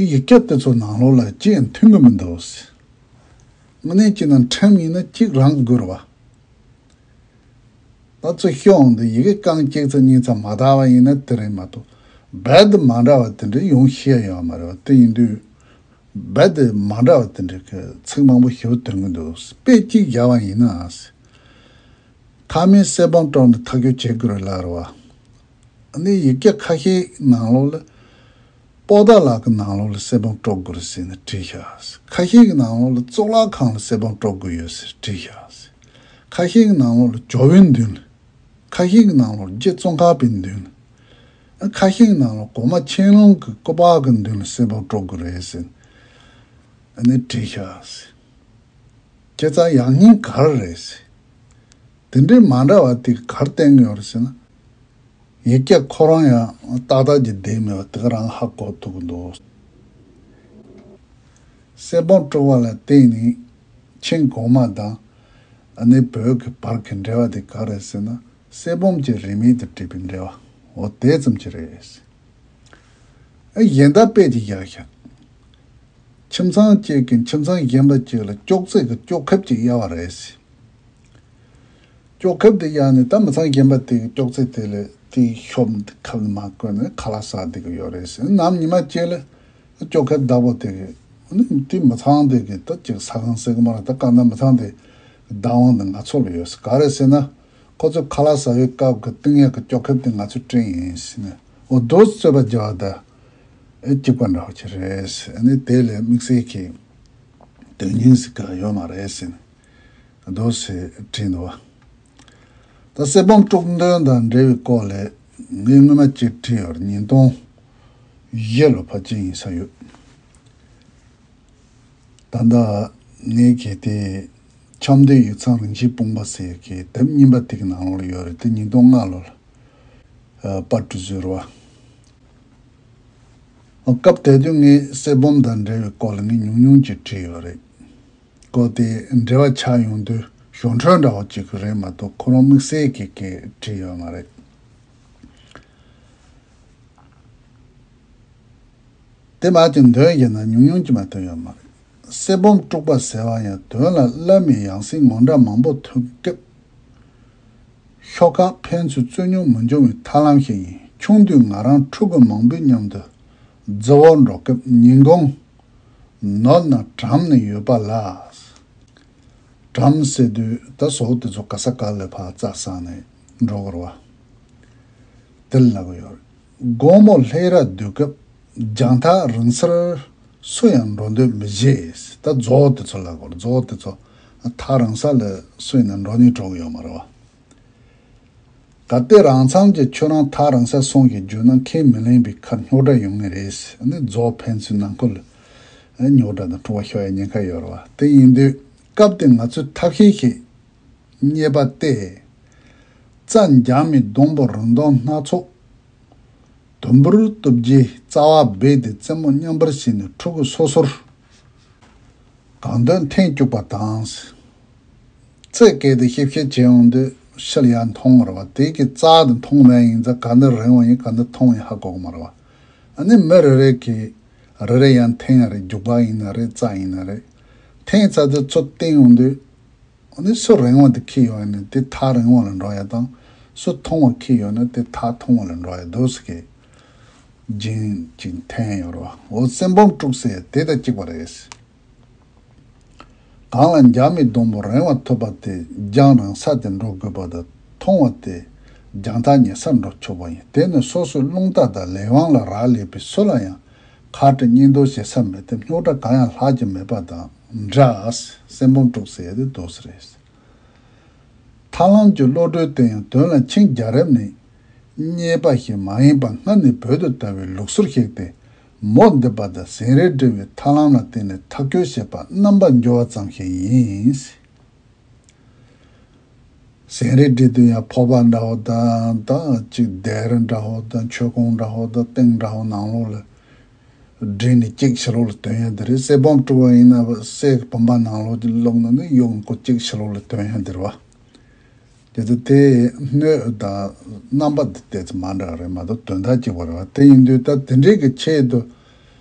ཡིག་ཆ་དེ་ཚོ་ནང་ལོགས་ལ་གཅིག་ཡང་མཐུན་གྱི་མི་འདུག་ཟེར། དངོས་གནས་བྱས་ན་ཁྲིམས་ཡིན་ན་གཅིག་རང་དགོས་རེད་བ། ད་ཚོ་ཤོག་འདི་ཡི་གེ་རྐང་གཅིག་ཙམ་གཉིས་ཙམ་མ་དག་པ་ཡིན་ན་དེ་རེད་མ་གཏོགས་རྦད་དེ་མ་འདྲ་བ་དེ་འདྲ་ཡོང་ཤེས་ཡོད་མ་རེད་བ། དེ་ཡིན་དུས་རྦད་དེ་མ་འདྲ་བ་དེ་འདྲ་གི་ཚིག་མང་པོ་ཞིག་འདོན་གི་འདུག་དཔེ་གཅིག་བཞག་པ་ཡིན་ན། ཁ་མིན་གསེར་སྦོམ་དཀྲོག་ནས་ཐག་གཅོད་བྱེད་དགོས་རེད་ལབ་རེད་བ། ཨ་ནི་ཡི་གེ་ཁ་ཤས་ནང་ལོགས་ལ། པོ་ཏཱ་ལ་གི་ནང་ལོགས་ལ་གསེར་སྦོམ་དཀྲོག་དགོས་རེད་ཟེར་ནས་བྲིས་བཞག་ཁ་ཤས་ཀྱི་ནང་ལོགས་ལ་གཙུག་ལག་ཁང་ལ་གསེར་སྦོམ་དཀྲོག་དགོས་ཡོད་ཟེར་བྲིས་བཞག་ཁ་ཤས་ཀྱི་ནང་ལོགས་ལ་ཇོ་བོའི་མདུན་ལ། ཁ་ཤས་ཀྱི་ནང་ལོགས་ལ་རྗེ་ཙོང་ཁ་པའི་མདུན་ལ། ཁ་ཤས་ཀྱི་ནང་ལོགས་གོང་མ་ཆན་ལུང་གི་སྐུ་པར་གྱི་མདུན་ལ་གསེར་སྦོམ་དཀྲོག་དགོས་རེད་ཟེར། ཨ་ནི་བྲིས་བཞག་ཁྱེད་ཚང་ཡག་ཉེས་ག་རེ་རེད་ཟེར། དེ་འདྲའི་མ་འདྲ་བ་དེ་ག་རེ་བསྟན་གྱི་ཡོད་རེད་ཟེར་ན། ཡིག་སྐད་ཁོ་རང་ཡང་ཏག་ཏག་ཅིག་བསྡད་མེད་པ་དེ་ག་རང་ཧ་གོ་ཐུབ་ཀྱི་འདུག་གསེར་སྦོམ་དཀྲོག་པ་ལ་བརྟེན་ནས་ཆེན་གོང་མ་དང་ཨ་ནི་བོད་ཀྱི་བར་གྱི་འབྲེལ་བ་དེ་ག་རེད་ཟེར་ན། གསེར་སྦོམ་གྱི་རིན་མེད་དུ་བྲིས་པའི་འབྲེལ་བ་འོ་དེ་ཙམ་གྱི་རེད། ཨ་གཞན་དག་དཔེ་ཅིག་བཞག་ཤག་ཁྱིམ་ཚང་གཅིག་གིས་ཁྱིམ་ཚང་གཞན་པ་གཅིག་ལ་ཅོག་ཙེ་གི་ཅོག་ཁེབས་ཅིག་གཡར་བ་རེད། ཅོག་ཁེབས་དེ་གཡར་ནས་ད་མི་ཚང་གཞན་པ་དེ་གི་ཅོག་ཙེ་དེ་ལ་དེའི་ཤོབ་འདི་ཁབ་ནས་མར་བསྐོལ་ནས་ཁ་ལག་ཟ་བསྡད་ཀྱི་ཡོད་རེད་ཟེར། ནམ་ཉི་མ་གཅིག་ལ་ཅོག་ཁེབས་བདག་པོ་དེ་གི་ཨ་ནི་དེ་མི་ཚང་དེ་གི་ད་ཅིག་ཟ་ཁང་ཟེར་གི་མ་རེད། ད་གང་ལྟར་མི་ཚང་དེ་བདག་དབང་དེ་ང་ཚོ་ལ་ཡོད་ཟེར། ག་རེ་ཟེར་ན། ཁོ་ཚོས་ཁ་ལག་ཟ་བའི་སྐབས་ཀྱི་བཏུང་ཡག་གི་ཅོག་ཁེབས་དེ་ང་ཚོས་སྤྲད་ཡིན་ཟེར་ནས་འོ་དོ་རྩོད་པ་རྒྱག་པ་ད་ཨེ་གཅིག་པ་འདྲ་བོ་ཅིག་རེད་ཟེར། ཨ་ནི་དེ་ལས་དམིགས་བསལ་གྱི་དོན་སྙིང་ཟེར་ག་ཡོད་མ་རེད་ཟེར་ནས་འོ་དོ་ཟེར་བྲིས་འདུག་བ། ད་གསེར་སྦོམ་དཀྲུག་འདོན་དང་འབྲེལ་བའི་སྐོར་ལས་ངས་སྔོན་མ་ཅིག་བྲིས་ཡོད་རེད། ཉིས་སྟོང་བཞི་ལོ་ཕལ་ཆེར་ཡིན་ས་ཡོད། ད་ལྟ་ངས་གལ་ཏེ་ཆབ་མདོའི་ཡིག་ཚང་རིན་ཆེན་སྤུངས་པ་ཟེར་གི་དེབ་རྙིང་པ་དེ་གི་ནང་ལོགས་ལ་ཡོད་རེད། དེ་ཉིས་སྟོང་ལྔ་ལོ་ལ་པར་སྐྲུན་བཟོས་རེད་བ། སྐབས་དེ་དུས་ངས་གསེར་སྦོམ་དང་འབྲེལ་བའི་སྐོར་ལ་ངས་ཉུང་ཉུང་ཅིག་བྲིས་ཡོད་རེད། སྐོར་དེ་འབྲེལ་བ་ཆགས་ཡོང་དུས་ཞོར་འཕྲོས་འདྲ་བོ་ཅིག་རེད་མ་གཏོགས་ཁོ་རང་དམིགས་བསལ་གྱི་སྐད་བྲིས་ཡོད་མ་རེད། དེ་མ་གཏོགས་འདོན་ཡིན་ན་ཉུང་ཉུང་ཅིག་མ་གཏོགས་ཡོད་མ་རེད། གསེར་སྦོམ་དཀྲུག་པ་ཟེར་བ་ཡང་དོན་ལ་བླ་མའི་ཡང་སྲིད་ངོ་འདྲ་མང་པོ་ཐོན་སྐབས། ཤོག་ཁག་ཕན་ཚུན་རྩོད་རྙོག་མི་འབྱུང་བའི་ཐབས་ལམ་ཞིག་ཡིན། ཆུང་དུས་ང་རང་ཕྲུ་གུ་མང་པོའི་མཉམ་དུ་རྫི་བོར་འགྲོ་སྐབས་ཉིན་གུང་ནོར་ན་གྲམ་ནས་ཡོད་པ་ལ། གྲམ་ཟེར་དུས་ད་ཟོག་དེ་ཚོ་ག་ས་ག་ལ་ཕར་རྩྭ་ཟ་ནས་འགྲོ་དགོས་རེད་བ། དེ་ལ་ལབ་ཀྱི་ཡོད་རེད། དགོང་མོ་ལྷས་ར་སྡོད་སྐབས་རྒྱང་ཐག་རིང་སར་སུ་ཡང་འགྲོ་འདོད་མི་བྱེད། ད་རྫོགས་དེ་ཚོ་ལབ་དགོས་རེད། རྫོགས་དེ་ཚོ་ཐག་རིང་ས་ལ་སུ་ཡིན་ན་འགྲོ་ནས་འགྲོ་གི་ཡོད་མ་རེད་བ། གལ་ཏེ་རང་མཚང་གི་ཁྱོད་རང་ཐག་རིང་ས་སོང་ཞེས་བརྗོད་ན་ཁས་མི་ལེན་པའི་ཁར་རྙོག་དྲ་ཡོང་ངེས་རེད། ཨ་ནི་རྫོགས་ཕན་ཚུན་ནང་ཁུལ་ལ་རྙོག་དྲ་དང་འཁྲུག་པ་ཤོར་ཡ་ཉེན་ཁ་ཡོད་རེད་བ། དེ་ཡིན་དུས་སྐབས་དེ་ང་ཚོས་ཐབས་ཤེས་ཤིག་རྙེད་པ་སྟེ། རྩྭ་འཇག་མའི་སྡོང་པོ་རིང་ཐུང་སྣ་ཚོགས་དུམ་བུར་གཏུབ་རྗེས་རྩ་བ་རྦད་དེ་རྩེ་མོ་མཉམ་པར་བྱས་ནས་ཕྲུ་གུ་སོ་སོར་གང་འདོད་འཐེན་བཅུག་པ་དང་། རྩྭ་གལ་ཏེ་ཤེབ་ཤེབ་བྱས་ཡོང་དུས་ཤུལ་ཡར་མཐོང་བ་རེད་བ། དེ་གི་རྩ་དེ་མཐོང་མེད་ཡིན་ཙང་ག་འདྲ་རིང་བ་ཡིན་ག་འདྲ་ཐུང་བ་ཡིན་ཧ་གོ་གི་མ་རེད་བ། ཨ་ནི་མི་རེ་རེ་གིས་རེ་རེ་ཡར་འཐེན་ཡ་རེད། རྒྱུག་པ་ཡིན་ན་རེད། རྩྭ་ཡིན་ན་རེད། འཐེན་ཚར་དུས་ཚུར་བསྟན་ཡོང་དུས། ཨ་ནི་སུ་རིང་བ་དེ་འཁྱེར་ཡོང་ཡ་ནི་དེ་ཐག་རིང་བ་ལ་འགྲོ་ཡ་དང་། སུ་ཐུང་བ་འཁྱེར་ཡོང་ན་དེ་ཐག་ཐུང་བ་ལ་འགྲོ་ཡ་འདུག་ཟེར་གི་རྒྱུན་ཅིག་འཐེན་ཡོད་རེད་བ། འོ་གསེར་འབུམ་དཀྲུགས་ཟེར་དེ་དང་གཅིག་པ་རེད། གང་ལ་འཇག་མའི་སྡོང་པོ་རིང་བ་ཐུབ་པ་དེ་རྒྱང་རིང་ས་དེ་འགྲོ་དགོས་པ་དང་། ཐུང་བ་དེ་རྒྱང་ཐག་ཉེ་སར་འགྲོ་ཆོག་པ་ཡིན། དེ་ནི་སོ་སོའི་རླུང་རྟ་དང་ལས་དབང་ལ་རག་ལས་པས་སུ་ལ་ཡང་ཁ་བྲལ་གཉེན་འདུན་བྱེད་ས་མེད་དེ་རྙོག་དྲ་གང་ཡང་ལྷག་རྒྱུ་མེད་པ་དང་འདྲ། གསེར་འབུམ་དཀྲུགས་ཟེར་ཡ་དེ་འདུག་ཟེར་རེད། ཐར་ལམ་གྱི་བློ་གྲོས་དེ་ཡང་དོན་ལ་ཆིང་རྒྱལ་རབས་ནས་རྙེད་པ་ཞིག་མ་ཡིན་པར་སྔར་ནས་བོད་དུ་དར་བའི་ལུགས་སྲོལ་ཞིག་སྟེ། མོ་འདི་པ་དང་ཟན་རིལ་འབྲི་བའི་ཐར་ལམ་ལ་བརྟེན་ནས་ཐག་གཅོད་བྱེད་པ་རྣམ་པར་འགྱུར་བ་ཙམ་ཞིག་ཡིན། ཟན་རིལ་འབྲི་དུས་ཡང་ཕོར་པ་འདྲ་བོ་དང་དང་གཅིག་སྡེར་འདྲ་བོ་དང་མཆོད་ཀོང་འདྲ་བོ་དང་ཏིང་འདྲ་བོ་ནང་ལོགས་ལ་བསྒྲིལ་ནས་གཅིག་ཕྱི་ལོགས་ལ་དོན་ཡ་འདི་རེད། གསེར་སྦོམ་དཀྲུག་པ་ཡིན་ན་གསེར་གྱི་བུམ་པ་ནང་ལོགས་ཀྱི་བླུགས་ན་ནི་ཡོང་ཁོ་གཅིག་ཕྱི་ལོགས་ལ་དོན་ཡ་འདི་རེད་བ། དེ་ཚོ་དེའི་སྣོད་དང་རྣམ་པ་དེ་ཏོག་ཙམ་མ་འདྲ་བ་རེད་མ་གཏོགས་དོན་དག་གཅིག་པ་རེད་བ། དེ་ཡིན་དུས་ད་དེ་འདྲའི་གི་ཆེད་དུ་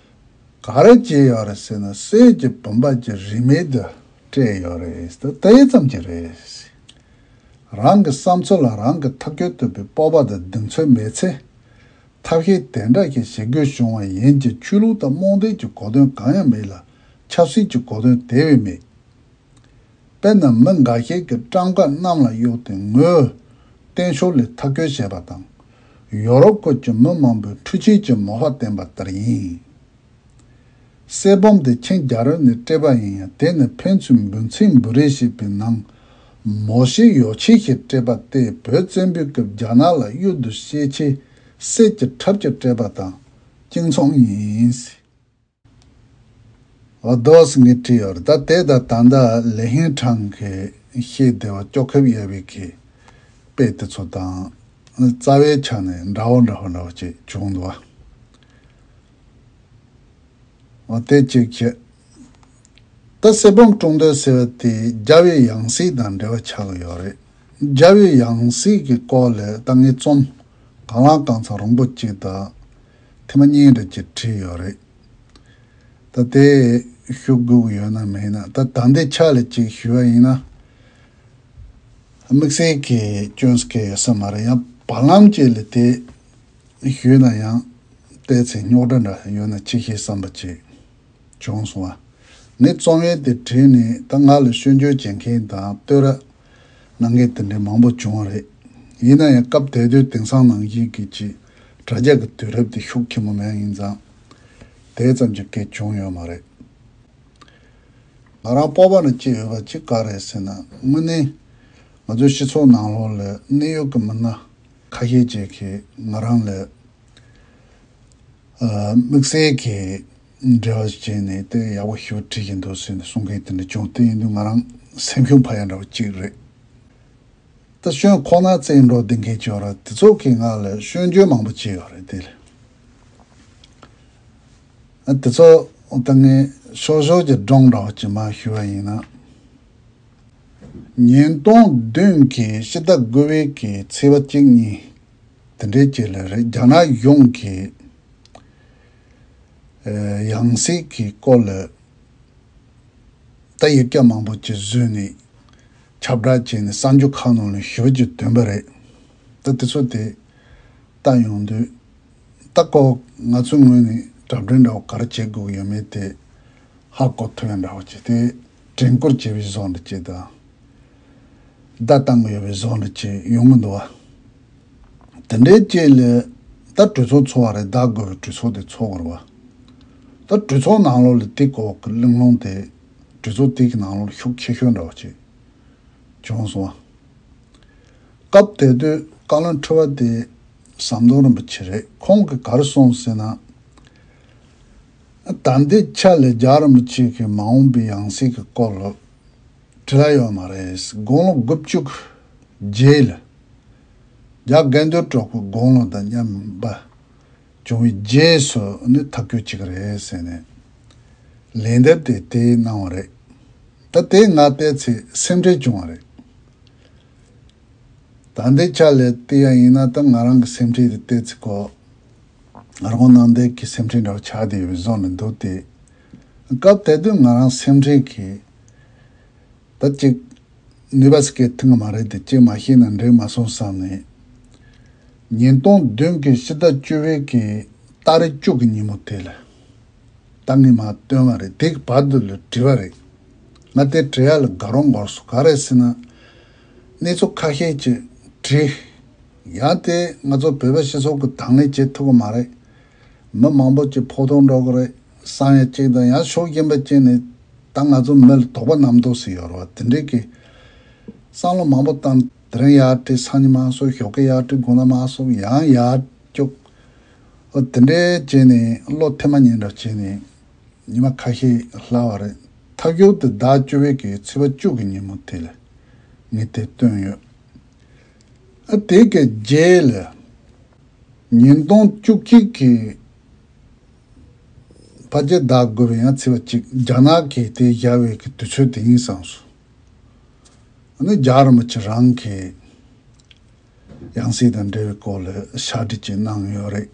ག་རེ་བྱས་ཡོད་རེད་ཟེར་ན། གསེར་གྱི་བུམ་པ་གྱི་རིན་མེད་དུ་སྤྲད་ཡོད་རེད། ད་དེ་ཙམ་གྱིས་རེད། རང་གི་བསམ་ཚུལ་ལ་རང་གིས་ཐག་གཅོད་ཐུབ་པའི་སྤོབས་པ་དང་གདེང་ཚོད་མེད་ཚེ། ཐབས་ཤེས་དེ་འདྲ་ཞིག་བྱེད་དགོས་བྱུང་བ་ཡིན་གྱི། ཆོས་ལུགས་དང་རྨོངས་དད་ཀྱི་གོ་དོན་གང་ཡང་མེད་ལ། ཆབ་སྲིད་ཀྱི་གོ་དོན་དེ་བས་མེད། དཔེར་ན་མི་འགའ་ཞིག་གིས་སྤྲང་ཀ་གནམ་ལ་གཡུགས་ཏེ་ངོས་བསྟན་ཕྱོགས་ལས་ཐག་གཅོད་བྱས་པ་དང་། ཡོ་རོབ་ཁུལ་གྱི་མི་མང་པོས་འཕྲུལ་ཆས་ཀྱི་མོས་པ་བསྟན་པ་ལྟར་ཡིན། གསེར་སྦོམ་དེ་ཆིང་རྒྱལ་རབས་ནས་སྤྲད་པ་ཡིན་ཡང་། དེ་ནི་ཕན་ཚུན་འབུལ་ཚིག་འབུལ་རེས་བྱེད་པའི་ནང་མོ་ཤེས་ཡོ་ཆས་ཤིག་སྤྲད་པ་སྟེ། བོད་བཙན་པོའི་སྐབས་རྒྱ་ནག་ལ་གཡུལ་དུ་བཤད་ཆེད་གསེར་གྱི་ཁྲབ་ཅིག་སྤྲད་པ་དང་གཅིག་མཚུངས་ཡིན། འོ་དོ་ཟེར་ངས་བྲིས་ཡོད་རེད། ད་དེ་ད་ད་ལྟ་ལི་ཧིང་ཁྲང་གིས་ཤེས་བདེ་བ་ཅོ་ཁེབས་ཡོད་པའི་གི་དཔེ་དེ་ཚོ་དང་རྩ་བའི་ཆ་ནས་འདྲ་བོ་འདྲ་བོ་འདྲ་བོ་ཅིག་བྱུང་འདུག་བ། འོ་དེ་གཅིག་བྱས། ད་གསེར་སྦོམ་དཀྲུག་འདོད་ཟེར་བ་དེ་རྒྱལ་བའི་ཡང་སྲིད་དང་འབྲེལ་བ་ཆགས་ཀྱི་ཡོད་རེད། རྒྱལ་བའི་ཡང་སྲིད་ཀྱི་སྐོར་ལ་ད་ངས་རྩོམ་གང་ལ་གང་འཚམ་རིང་པོ་གཅིག་དང་ཐེངས་མ་གཉིས་འདྲ་ཅིག་བྲིས་ཡོད་རེད། ད་དེ་ཞུ་དགོས་ཀྱི་ཡོད་ན་མེད་ན། ད་ད་ལྟའི་ཆ་ལ་ཅིག་ཞུ་བ་ཡིན་ན། དམིགས་བསལ་གྱི་སྐྱོན་སྐྱེ་ཡོད་ས་མ་རེད། ཡང་བར་ལམ་ཅིག་ལ་དེ་ཞུས་ན་ཡང་ཏོག་ཙམ་རྙོག་དྲ་འདྲ་ཡོད་ན་ཅིག་ཤེས་བསམ་པ་ཅིག་བྱུང་སོང་བ། ངས་རྩོམ་ཡིག་དེ་བྲིས་ནས་ད་ང་ལ་སྐྱོན་བརྗོད་བྱེད་མཁན་དང་བསྟོད་ར་གནང་མཁན་དེ་འདྲའི་མང་པོ་བྱུང་བ་རེད། ཡིན་ན་ཡང་སྐབས་དེ་དུས་དེང་སང་ནང་བཞིན་གྱི་ཅིག་དྲ་རྒྱ་གི་དུས་རབས་དེ་ཤུགས་ཆེན་པོ་མེད་ཡིན་ཙང་། དེ་ཙམ་གྱི་སྐད་བྱུང་ཡོད་མ་རེད། ང་རང་སྤོབས་པ་ནི་ཅི་ཡོད་པ་ཅིག་ག་རེད་ཟེར་ན། དངོས་གནས་ང་ཚོའི་སྤྱི་ཚོགས་ནང་ལོགས་ལ་གནད་ཡོད་ཀྱི་མི་སྣ་ཁ་ཤས་ཅིག་གིས་ང་རང་ལ་ཨ་དམིགས་བསལ་གྱི་འབྲེལ་བ་བྱས་ནས་དེ་ཡག་པོ་ཞེ་པོ་བྲིས་ཀྱི་འདུག་ཟེར་ནས་གསུང་མཁན་དེ་འདྲ་བྱུང་། དེ་ཡིན་དུས་ང་རང་སེམས་ཤུགས་འཕར་ཡ་འདྲ་བོ་ཅིག་རེད། ད་སྐྱོན་ཁོ་ན་བཙལ་འགྲོ་བསྡད་མཁན་ཅིག་ཡོད་རེད། དེ་ཚོ་གིས་ང་ལ་སྐྱོན་བརྗོད་མང་པོ་བྱས་ཡོད་རེད། དེ་ལ་ཨ་དེ་ཚོ་ད་ངས་ཤོག་ཤོག་གི་སྒྲུང་འདྲ་བོ་ཅིག་མར་ཞུ་བ་ཡིན་ན། ཉིས་སྟོང་བདུན་གྱི་ཕྱི་ཟླ་དགུ་པའི་གི་ཚེས་པ་གཅིག་གཉིས་དེ་འདྲའི་ཅིག་ལ་རེད། རྒྱ་ནག་གཞུང་གིས་ཨ་ཡང་སྲིད་ཀྱི་སྐོར་ལ་ད་ཡིག་ཆ་མང་པོ་ཅིག་བཟོས་ནས་ཁྱབ་བསྒྲགས་བྱས་ནས་གསར་འགྱུར་ཁག་ནང་ལ་ཞེ་པོ་ཅིག་ཐོན་པ་རེད། ད་དེ་ཚོ་དེ་ ལྟ་ཡོང་དུས། ད་ཁོ་ང་ཚོའི་ངོས་ནས་གྲ་སྒྲིག་འདྲ་བོ་ག་རེ་བྱེད་དགོས་ཀྱི་ཡོད་མེད་དེ་ཧ་གོ་ཐུབ་ཡ་འདྲ་བོ་བྱས་ཏེ། དྲན་སྐུལ་བྱས་པའི་བཟོ་འདྲ་ཅིག་དང་། བརྡ་བཏང་གི་ཡོད་པའི་བཟོ་འདྲ་ཅིག་ཡོང་གི་འདུག་བ། དེ་འདྲའི་རྗེས་ལ་ད་གྲོས་ཚོགས་ཚོགས་པ་རེད། ཟླ་དགུ་པའི་གྲོས་ཚོགས་དེ་ཚོགས་དགོས་རེད་བ། ད་གྲོས་ཚོགས་ནང་ལོགས་ལ་དེ་སྐོར་གྱི་གླེང་སློང་དེ་གྲོས་ཚོགས་དེ་གི་ནང་ལོགས་ལ་ཤུགས་ཆེ་ཤོས་འདྲ་བོ་ཅིག་བྱུང་སོང་བ། སྐབས་དེ་དུས་བཀའ་བློན་ཁྲི་པ་དེ་ཟམ་གདོང་རིན་པོ་ཆེ་རེད། ཁོང་གིས་ག་རེ་གསུངས་ཟེར་ན། ད་ལྟའི་ཆ་ལ་རྒྱལ་བ་རིན་པོ་ཆེ་གི་མ་འོངས་པའི་ཡང་སྲིད་ཀྱི་སྐོར་ལ་དྲི་ལ་ཡོད་མ་རེད། དགུང་ལོ་དགུ་བཅུ་གི་རྗེས་ལ། རྒྱ་དགེ་འདུན་གྲོགས་པོའི་དགུང་ལོ་དང་མཉམ་པ་བྱུང་བའི་རྗེས་སུ་ནི་ཐག་གཅོད་བྱེད་ཀྱི་རེད་ཟེར་ནས་ལན་འདེབས་དེ་དེ་གནང་བ་རེད། ད་དེ་ང་བལྟས་ཚེ་སེམས་ཁྲལ་བྱུང་བ་རེད། ད་ལྟའི་ཆ་ལ་བལྟས་ཡ་ཡིན་ན། ད་ང་རང་གི་སེམས་ཁྲལ་དེ་བལྟས་ཚེ་ཁོ་རང་ནང་བསྡད་ཀྱི་སེམས་ཁྲལ་འདྲ་བོ་ཆགས་བསྡད་ཡོད་པའི་བཟོ་འདྲ་འདུག་སྟེ། སྐབས་དེ་དུས་ང་རང་སེམས་ཁྲལ་གྱིས། ད་ཅིག་ནུས་པ་ཟིག་གི་ཐོན་གི་མ་རེད་དེ། ཅིག་མ་ཤེས་ན་འགྲིག་མ་སོང་བསམ་ནས། ཉིས་སྟོང་བདུན་གྱི་ཕྱི་ཟླ་བཅུ་པའི་གི་ཏ་རིག་བཅུ་གི་ཉིན་མོ་དེ་ལ། ད་ངས་མར་བཏོན་པ་རེད། དེ་གི་བར་དུ་ལ་བྲིས་པ་རེད། ང་དེ་བྲིས་ཡ་ལ་དགའ་རོགས་འགོར་སོང་། ག་རེ་ཟེར་ན། གནས་ཚུལ་ཁ་ཤས་ཅིག་བྲིས། ཡང་དེ་ང་ཚོ་བོད་པ་སྤྱི་ཚོགས་ཀྱིས་དང་ལེན་བྱེད་ཐུབ་ཀྱི་མ་རེད། མི་མང་པོ་ཅིག་ཕོག་ཐུག་འགྲོ་གི་རེད་བསམ་ཡ་གཅིག་དང་། ཡང་ཕྱོགས་གཞན་པ་གཅིག་ནས་ད་ང་ཚོ་མི་ལ་དོགས་པ་རྣམ་རྟོག་ཟེར་ཡོད་རེད་བ། དེ་འདྲའི་གི་བསམ་བློ་མང་པོ་བཏང་། དེ་རིང་ཡར་བྲིས། སང་ཉིན་མར་སོང་། ཞོགས་ཀས་ཡར་བྲིས། དགོང་དག་མར་སོང་། ཡང་ཡར་བསྐྱུག། ཨོ་དེ་འདྲའི་བྱས་ནས་བློ་ཐེངས་མ་ཉིན་འདྲ་བྱས་ནས། ཉི་མ་ཁ་ཤས་ལྷག་པ་རེད། མཐའ་མཇུག་ཏུ་ཟླ་བཅུ་པའི་གི་ཚེས་པ་བཅུ་གི་ཉིན་མོ་དེ་ལ་ངས་དེ་བཏོན་ཡོད། ཨ་དེ་གི་རྗེས་ལ་ཉིས་སྟོང་བཅུ་གཅིག་གི་ཕལ་ཆེར་ཟླ་དགུ་པའི་ཡང་ཚེས་པ་གཅིག་རྒྱ་ནག་གིས་དེ་བཞག་པའི་གི་དུས་ཚོད་དེ་ཡིན་བསམ་སོང་། ཨ་ནི་རྒྱལ་བ་རིན་པོ་ཆེ་རང་གིས་ཡང་སྲིད་དང་འབྲེལ་བའི་སྐོར་ལ་ཕྱག་བྲིས་ཅིག་གནང་ཡོད་རེད།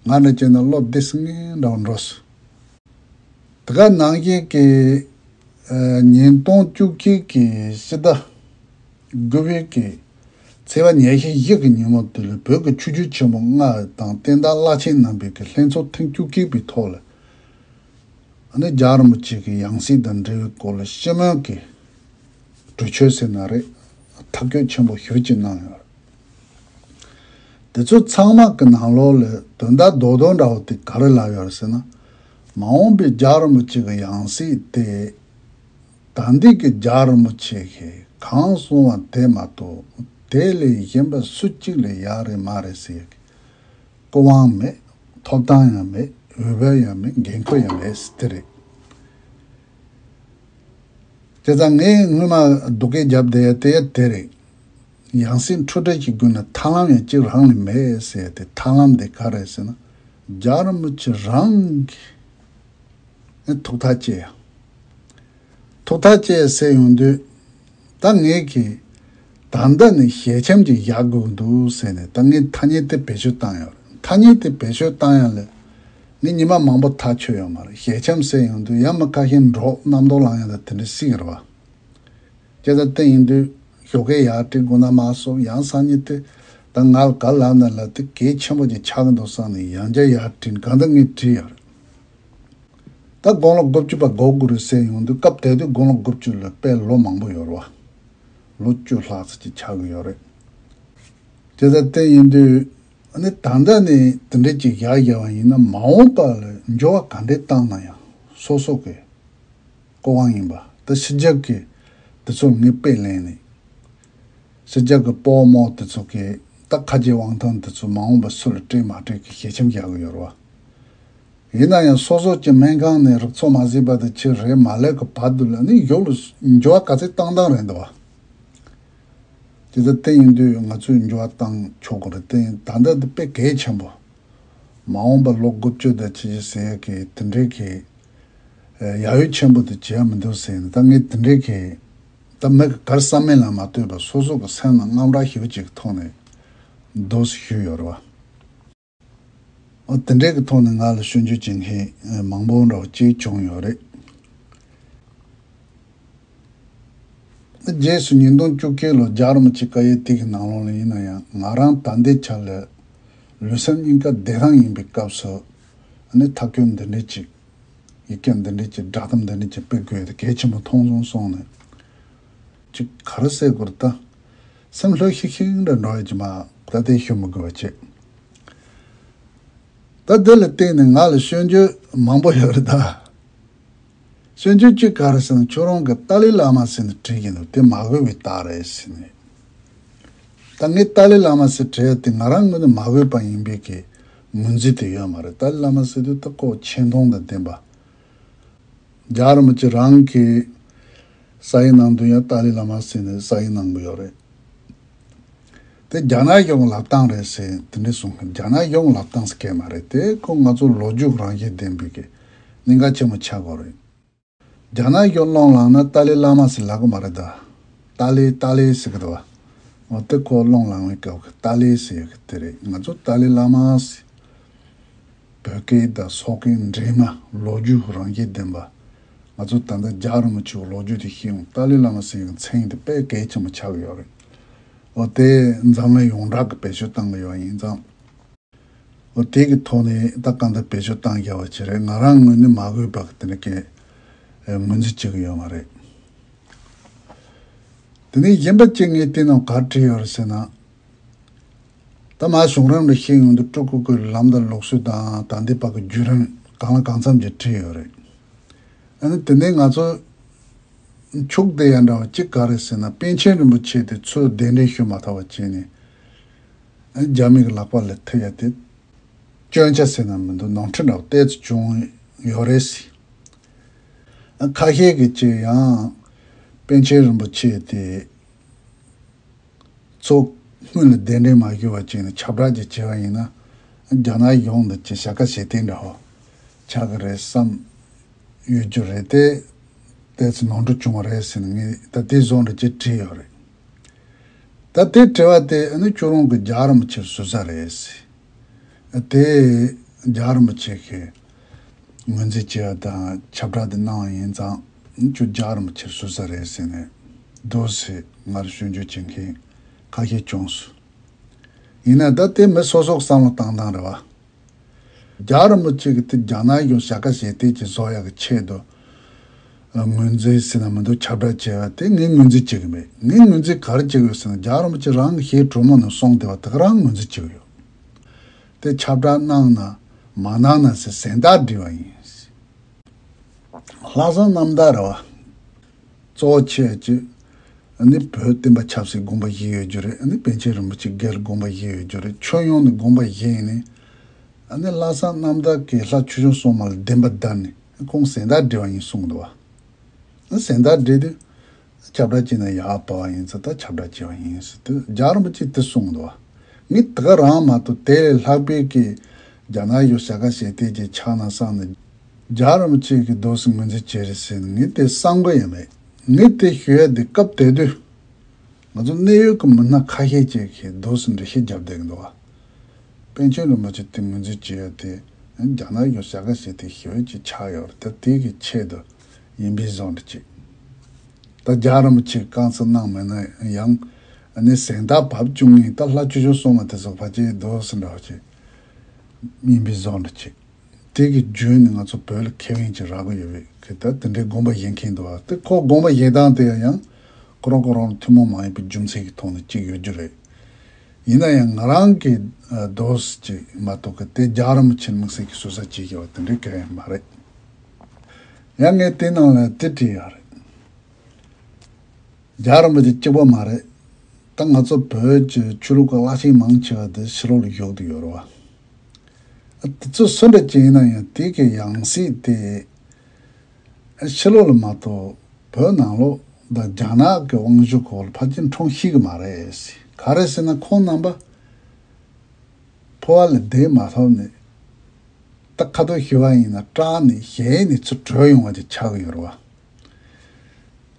ང་འདྲ་བྱས་ན་བློ་བདེ་སི་ངན་འདྲ་བོ་འགྲོ་སོང་། དེ་ག་ནང་བཞིན་གྱི་ཨ་ཉིས་སྟོང་བཅུ་གཅིག་གི་ཕྱི་ཟླ་དགུ་པའི་གི་ཚེས་པ་ཉེར་བཞི་གི་ཉིན་མོ་དེ་ལ་བོད་ཀྱི་ཆོས་བརྒྱུད་ཆེན་པོ་ལྔ་དང་བསྟན་བདག་བླ་ཆེན་རྣམ་པའི་གི་ལྷན་ཚོགས་ཐེངས་བཅུ་གཅིག་པའི་ཐོག་ལ། ཨ་ནི་རྒྱལ་བ་རིན་པོ་ཆེ་གི་ཡང་སྲིད་དང་འབྲེལ་བའི་སྐོར་ལ་ཞི་མོལ་གྱི་གྲོས་ཆོད་ཟེར་ན་རེད། ཐག་གཅོད་ཆེན་པོ་ཞེ་པོ་ཅིག་གནང་ཡོད་རེད། དེ་ཚོ་ཚང་མ་གི་ནང་ལོགས་ལ་དོན་དག་རྡོག་རྡོག་འདྲ་བོ་དེ་ག་རེ་ལབ་ཡོད་རེད་ཟེར་ན། མ་འོངས་པའི་རྒྱལ་བ་རིན་པོ་ཆེ་གི་ཡང་སྲིད་དེ། ད་ལྟའི་གི་རྒྱལ་བ་རིན་པོ་ཆེ་གིས་གང་གསུང་བ་དེ་མ་གཏོགས་དེ་ལས་གཞན་པ་སུ་གཅིག་ལ་ཡག་རེད་མ་རེད་ཟེར་ཡག་གི་སྐུ་དབང་མེད། ཐོབ་ཐང་ཡང་མེད། འོས་འབབ་ཡང་མེད། འགན་ཁུར་ཡང་མེད་ཟེར་དེ་རེད། བྱས་ཙང་ངས་སྔོན་མ་སྡུག་སྐད་རྒྱབ་བསྡད་ཡ་དེ་དེ་རེད། ཡང་སྲིད་འཁྲུག་འདྲ་ཞིག་དགོས་ན་ཐབས་ལམ་ཡང་གཅིག་རང་ལ་མེད་ཟེར་ཡ་དེ། ཐབས་ལམ་དེ་ག་རེད་ཟེར་ན། རྒྱལ་བ་རིན་པོ་ཆེ་རང་གིས་ཐུགས་ཐག་བཅད་ཡ། ཐུགས་ཐག་བཅད་ཟེར་ཡོང་དུས། ད་ངས་ཀྱིས་ད་ལྟ་ནས་ཞལ་ཆེམས་ཅིག་བཞག་དགོས་ཀྱི་འདུག་ཟེར་ནས། ད་ངས་ཐ་སྙད་དེ་བེད་སྤྱོད་བཏང་ཡོད་རེད། ཐ་སྙད་དེ་བེད་སྤྱོད་བཏང་ཡ་ལ་ངས་ཉི་མ་མང་པོ་ཐག་ཆོད་ཡོད་མ་རེད། ཞལ་ཆེམས་ཟེར་ཡོང་དུས་ཡང་མི་ཁ་ཤས་འདྲོག་རྣམ་རྟོག་ལངས་ཡ་ད་དེ་འདྲ་སྲིད་ཀྱི་རེད་བ། བྱས་ཙང་དེ་ཡིན་དུས་ཞོགས་ཀས་ཡར་བྲིས། དགོང་དག་མར་སོང་། ཡང་སང་ཉིན་དེ་ད་ང་ལ་ག་ལབ་ན་ལབ། དེ་གལ་ཆེན་པོ་ཅིག་ཆགས་ཀྱི་འདུག་བསམ་ནས་ཡང་བསྐྱར་ཡར་བྲིས། གང་ལྟར་ངས་བྲིས་ཡོད་རེད། ད་དགུང་ལོ་དགུ་བཅུ་པ་འགོར་དགོས་རེད་ཟེར་ཡོང་དུས། སྐབས་དེ་དུས་དགུང་ལོ་དགུ་བཅུ་ལ་དཔེ་ལོ་མང་པོ་ཡོད་རེད་བ། ལོ་བཅུ་ལྷག་ཙམ་ཅིག་ཆགས་ཀྱི་ཡོད་རེད། དེ་ལྟར་དེ་ཡིན་དུས་ཨ་ནི་ད་ལྟ་ནས་དེ་འདྲ་ཅིག་བཞག་བཞག་པ་ཡིན་ན། མ་འོངས་པ་ལ་འགྱུར་བ་ག་འདྲས་བཏང་ན་ཡང་སོ་སོ་གི་སྐུ་དབང་ཡིན་པ། ད་ཕྱི་རྒྱལ་གྱི་དེ་ཚོ་ངས་དཔེ་ལེན་ནས། ཕྱི་རྒྱལ་གྱི་དཔོན་དམག་དེ་ཚོ་གིས་ད་ཁ་རྗེ་དབང་ཐང་དེ་ཚོ་མ་འོངས་པ་སུ་ལ་སྤྲད་མ་སྤྲད་ཀྱི་ཞལ་ཆེམས་རྒྱག་གི་ཡོད་རེད་བ། ཡིན་ན་ཡང་སོ་སོ་གྱི་སྨན་ཁང་ནས་རོགས་ཚོགས་མ་བཟོས་བར་དུ་ཕྱིར་རེད་མ་སླེབས་ཀྱི་བར་དུ་ལ་ནི་ཡོག་ལ་འགྱུར་བ་ག་ཚད་བཏང་བཏང་རེད་འདུག་བ། དེ་ལྟར་དེ་ཡིན་དུས་ང་ཚོས་འགྱུར་བ་བཏང་ཆོག་གི་རེད། དེ་ཡིན་ད་ལྟ་འདི་དཔེ་གལ་ཆེན་པོ། མ་འོངས་པ་ལོ་དགུ་བཅུ་དང་ཕྱིན་ཅི་ཟེར་ཡ་གི་དེ་འདྲའི་གི་ཡ་ཡུལ་ཆེན་པོ་དེ་བྱས་མི་འདུག་ཟེར་ནས། ད་ངས་དེ་འདྲའི་གི་ད་མི་གི་གར་བསམ་མེད་ལ་མ་ལྟོས་པར་སོ་སོ་གི་སེམས་ནང་དངངས་སྐྲག་ཞེ་པོ་ཅིག་གི་ཐོག་ནས་འདུག་ཞུས་ཡོད་རེད་བ། འོ་དེ་འདྲའི་གི་ཐོག་ནས་ང་ལ་སྐྱོན་བརྗོད་བྱེད་མཁན་མང་པོ་འདྲ་བོ་ཅིག་བྱུང་ཡོད་རེད། རྗེས་སུ་ཉིས་སྟོང་བཅུ་བརྒྱད་ལོ་རྒྱལ་བ་རིན་པོ་ཆེ་བཀའ་ཡིག་དེ་གི་ནང་ལོགས་ལ་ཡིན་ན་ཡང་། ང་རང་ད་ལྟའི་ཆ་ལ་ ལུས་སེམས་གཉིས་ཀ་བདེ་ཐང་ཡིན་པའི་སྐབས་སུ། ཨ་ནི་ཐག་གཅོད་འདི་འདྲས་ཅིག་ཡི་གེ་འདི་འདྲས་ཀྱི་བསྒྲགས་གཏམ་འདི་འདྲས་ཀྱི་སྤེལ་དགོས་དེ་གལ་ཆེན་པོ་མཐོང་སོང་སོང་ནས། ཅིག་ག་རེ་ཟེར་དགོས་རེད་ད། སེམས་ལྷོད་ཤིག་ཤིག་འདྲ་འགྲོ་ཡ་ཅིག་མ་ད་དེ་ཞུ་མི་དགོས་པ་བྱས། ད་འདི་ལ་བརྟེན་ནས་ང་ལ་སྐྱོན་བརྗོད་མང་པོ་ཡོད་རེད་ད། སྐྱོན་བརྗོད་གཅིག་ག་རེ་ཟེར་ན་ཁྱོད་རང་གི་ཏཱ་ལའི་བླ་མ་ཟེར་ནས་བྲིས་ཀྱི་འདུག་དེ་མ་དགོས་པའི་རྟགས་རེད་ཟེར་ནས། ད་ངས་ཏཱ་ལའི་བླ་མ་ཟེར་བྲིས་ཡ་དེ་ང་རང་ངོས་ནས་མ་དགོས་པ་ཡིན་པའི་གི་ངོས་འཛིན་དེ་ཡོད་མ་རེད། ཏཱ་ལའི་བླ་མ་ཟེར་དུས་ད་ཁོ་ཆེ་མཐོང་དང་ལྡན་པ། རྒྱལ་བ་རིན་པོ་ཆེ་རང་གི་ས་ཡི་ནང་དུ་ཡང་ཏཱ་ལའི་བླ་མ་ཟེར་ནས་ས་ཡི་གནང་གི་ཡོད་རེད། དེ་རྒྱ་ནག་གཞུང་ལབ་སྟངས་རེད་ཟེར་དེ་འདྲ་གསུངས། རྒྱ་ནག་གཞུང་ལབ་སྟངས་ཟེར་མཁན་མ་རེད། དེ་ཁོ་ང་ཚོ་ལོ་རྒྱུས་རང་བཞིན་ལྡན་པའི་གི་གནད་འགག་ཆེན་པོ་ཆགས་དགོས་རེད། རྒྱ་ནག་གཞུང་སློང་ལངས་ན་ཏཱ་ལའི་བླ་མ་ཟེར་ལབ་གི་མ་རེད་ད། ཏཱ་ལའི་ཏཱ་ལའི་ཟེར་གི་འདུག་བ། འོ་དེ་ཁོ་སློང་ལངས་པའི་སྐབས་ཀྱི་ཏཱ་ལའི་ཟེར་ཡ་གི་དེ་རེད། ང་ཚོ་ཏཱ་ལའི་བླ་མ་ཟེར། བོད་སྐད་དང་སོག་སྐད་འདྲེས་མ་ལོ་རྒྱུས་རང་བཞིན་ལྡན་པ། ང་ཚོ་ད་ལྟ་རྒྱལ་བ་རིན་པོ་ཆེའི་ལོ་རྒྱུས་དེ་ཤེས་ཡོང་། ཏཱ་ལའི་བླ་མ་ཟེར་ཡང་མཚན་དེ་དཔེ་གལ་ཆེན་པོ་ཆགས་ཀྱི་ཡོད་རེད། འོ་དེ་འཛམ་གླིང་ཡོངས་གྲགས་ཀྱི་བེད་སྤྱོད་བཏང་གི་ཡོད་ཡིན་ཙང་། འོ་དེ་གི་ཐོག་ནས་ད་གང་ལྟར་བེད་སྤྱོད་བཏང་རྒྱ་བ་ཅིག་རེད། ང་རང་ངོས་ནས་མ་དགོས་པ་གི་དེ་འདྲ་གི་ངོས་འཛིན་བྱེད་ཀྱི་ཡོད་མ་རེད། དེ་ནས་གཞན་པ་གཅིག་ངས་དེ་ནང་ག་བྲིས་ཡོད་རེད་ཟེར་ན། ད་མ་གཞུང་རིམ་ལ་ཤེས་ཡོང་དུས་སྤྲུལ་སྐུ་ཀུན་ལམ་དང་ལུགས་སྲོལ་དང་ད་ལྟའི་བར་གྱི་བརྒྱུད་རིམ་གང་ལ་གང་འཚམ་ཅིག་བྲིས་ཡོད་རེད། ཨ་ནི་དེ་ནས་ང་ཚོ་ཕྱུགས་བསྡད་ཡ་འདྲ་བ་གཅིག་ག་རེ་ཟེར་ན་པཎ་ཆེན་རིན་པོ་ཆེ་དེ་ཚུར་གདན་འདྲེན་ཞུ་མ་ཐུབ་པ་བྱས་ནས། ཨ་ནི་རྒྱ་མི་གི་ལག་པ་ལ་ཐུག་ཡ་དེ་སྐྱོན་ཆ་ཟེར་ན་མི་འདུག་ནོར་འཁྲུལ་འདྲ་བ་ཏོག་ཙམ་བྱུང་ཡོད་རེད་ཟེར། ཨ་ཁ་ཤས་ཀྱིས་ཅིག་ཡང་པཎ་ཆེན་རིན་པོ་ཆེ་དེ། ཚོ་སྔོན་ལ་གདན་འདྲེན་མ་ཞུས་པ་བྱས་ནས་ཁྱབ་བསྒྲགས་ཅིག་བྱས་པ་ཡིན་ན། རྒྱ་ནག་གཞུང་འདི་ཅིག་བྱ་དགའ་ཞལ་ཏིག་འདྲ་བོ་ཆགས་ཀྱི་རེད་བསམ་ཡོད་རྒྱུ་རེད་དེ། ཏོག་ཙམ་ནོར་འཁྲུལ་བྱུང་བ་རེད་ཟེར་ནས་ངས་ད་དེ་བཟོ་འདྲ་ཅིག་བྲིས་ཡོད་རེད། ད་དེ་བྲིས་པ་དེ་ཨ་ནི་ཁྱོད་རང་གི་རྒྱལ་བ་རིན་པོ་ཆེར་ཟུར་ཟ་རེད་ཟེར། དེ་རྒྱལ་བ་རིན་པོ་ཆེ་གིས་ངོས་འཛིན་བྱས་པ་དང་ཁྱབ་བསྒྲགས་དེ་གནང་བ་ཡིན་ཙང་ཁྱོད་རྒྱལ་བ་རིན་པོ་ཆེར་ཟུར་ཟ་རེད་ཟེར་ནས་འདུག་ཟེར་ངར་སྐྱོན་བརྗོད་བྱེད་མཁན་ཁ་ཤས་བྱུང་སོང་། ཡིན་ན་ད་དེ་མི་སོ་སོ་བསམ་བློ་བཏང་སྟངས་རེད་བ། རྒྱལ་བ་རིན་པོ་ཆེ་གིས་དེ་རྒྱ་ནག་གཞུང་བྱ་དགའ་ཞལ་ཏིག་ཅིག་བཟོ་ཡག་གི་ཆེད་དུ། ངོས་འཛིན་ཟེར་ན་མི་འདུག་ཁྱབ་བསྒྲགས་བྱས་པ་དེ་ངས་ངོས་འཛིན་བྱེད་ཀྱི་མེད། ངས་ངོས་འཛིན་ག་རེ་བྱེད་ཀྱི་ཡོད་ཟེར་ན་རྒྱལ་བ་རིན་པོ་ཆེ་རང་གི་ཞལ་དྲོན་མོ་ནས་གསུངས་བསྡད་པ་དེ་ག་རང་ངོས་འཛིན་བྱེད་ཀྱི་ཡོད། དེ་ཁྱབ་བསྒྲགས་གནང་ན་མ་གནང་ན་ཟེར་གཟེངས་རྟགས་སྒྲིལ་བ་ཡིན། ལྷག་བསམ་རྣམ་དག་རེད་བ། གཙོ་བོ་ཆེ་ཅིག་ཨ་ནི་བོད་བསྟན་པ་ཆབ་སྲིད་དགོངས་པ་བཞེས་ཡོད་རྒྱུ་རེད། ཨ་ནི་པཎ་ཆེན་རིན་པོ་ཆེ་སྒེར་དགོངས་པ་བཞེས་ཡོད་རྒྱུ་རེད། ཁྱོན་ཡོངས་ནས་དགོངས་པ་བཞེས་ནས། ཨ་ནི་ལྷག་བསམ་རྣམ་དག་གིས་ལྷ་ཆོས་སྐྱོང་སྲུང་མ་ལ་བདེན་པ་བདར་ནས་ཁོང་གཟེངས་རྟགས་སྒྲིལ་བ་ཡིན་གསུངས་འདུག་བ། ཨ་གཟེངས་རྟགས་སྒྲིལ་དུས། ཁྱབ་བསྒྲགས་བྱས་ན་ཡག་པ་ཡིན་ཟེར་ད་ཁྱབ་བསྒྲགས་བྱས་པ་ཡིན་ཟེར་དུས་རྒྱལ་བ་རིན་པོ་ཆེས་དེ་གསུངས་འདུག་བ། ངས་དེ་ག་རང་མ་གཏོགས་དེ་ལས་ལྷག་པའི་གི་རྒྱ་ནག་གཞུང་བྱ་དགའ་ཞལ་ཏིག་ཅིག་ཆགས་ན་བསམ་ནས། རྒྱལ་བ་རིན་པོ་ཆེ་གིས་འདུག་སེ་ངོས་འཛིན་བྱས་རེད་ཟེར་ནས་ངས་དེ་བསམ་གི་ཡོད་མེད། ངས་དེ་ཞུ་ཡ་དེ་སྐབས་དེ་དུས། ང་ཚོ་གནད་ཡོད་ཀྱི་མི་སྣ་ཁ་ཤས་ཅིག་གིས་འདུག་སེ་འགྲེལ་བཤད་བརྒྱབ་བསྡད་ཀྱི་འདུག་བ། པཎ་ཆེན་རིན་པོ་ཆེ་དེ་ངོས་འཛིན་བྱས་ཡོད་དེ། རྒྱ་ནག་གཞུང་བྱ་དགའ་ཞལ་ཏིག་ཞེ་པོ་ཅིག་ཆགས་ཡོད་རེད་དེ་དེ་གི་ཆེད་དུ་ཡིན་པའི་བཟོ་འདྲ་ཅིག་ད་རྒྱལ་བ་རིན་པོ་ཆེས་རྐང་ཚུགས་གནང་མེད་ན་ཡང་། ཨ་ནི་གཟེངས་རྟགས་བབས་བཅུག་མཁན་ད་ལྷ་ཆོས་སྐྱོང་སྲུང་མ་དེ་ཚོ་ཕལ་ཆེར་འདུག་སེ་འདྲ་བ་ཅིག་ཡིན་པའི་བཟོ་འདྲ་ཅིག་དེ་གི་བརྒྱུད་ནས་ང་ཚོ་བོད་ལ་ཁེ་ཕན་ཅིག་རག་གི་ཡོད་པའི་གི་ད་དེ་འདྲའི་དགོངས་པ་བཞེས་མཁན་འདུག་བ། དེ་ཁོ་དགོངས་པ་བཞེས་སྟངས་དེ་ཡང་ཁོ་རང་ཁོ་རང་ལ་ཐུན་མོང་མ་ཡིན་པའི་རྒྱུ་མཚན་གྱི་ཐོག་ནས་གཅིག་ཡོད་རྒྱུ་རེད། ཡིན་ན་ཡང་ང་རང་གིས་འདུག་སེ་ཅིག་མ་གཏོགས་གི་དེ་རྒྱལ་བ་རིན་པོ་ཆེ་དམིགས་བསལ་གྱི་ཟུར་ཟ་བྱེད་ཀྱི་བ་དེ་འདྲའི་གང་ཡང་མ་རེད། ཡང་ངས་དེ་ནང་ལ་དེ་བྲིས་ཡོད་རེད། རྒྱལ་བ་རིན་པོ་ཆེ་གཅིག་པོ་མ་རེད། ད་ང་ཚོ་བོད་ཀྱི་ཆོས་ལུགས་ཀྱི་བླ་ཆེན་མང་ཆེ་བ་དེ་ཕྱི་ལོགས་ལ་བཞུགས་བསྡད་ཡོད་རེད་བ། དེ་ཚོ་སུ་འདྲ་ཅིག་ཡིན་ན་ཡང་དེ་གི་ཡང་སྲིད་དེ་ཕྱི་ལོགས་ལ་མ་གཏོགས་བོད་ནང་ལོགས་དང་རྒྱ་ནག་གི་དབང་ཤུགས་འོག་ལ་ཕལ་ཆེར་འཁྲུངས་ཤེས་ཀྱི་མ་རེད། ག་རེ་ཟེར་ན་ཁོང་རྣམ་པ་འཕོ་བ་ལས་འདས་མ་ཐོབ་ནས། ད་ཁ་ཐུག་ཞུ་བ་ཡིན་ན་སྐྲག་ནས་ཞལ་ནས་ཚུར་བྲོས་ཡོང་བ་དེ་ཆགས་ཀྱི་ཡོད་རེད་བ།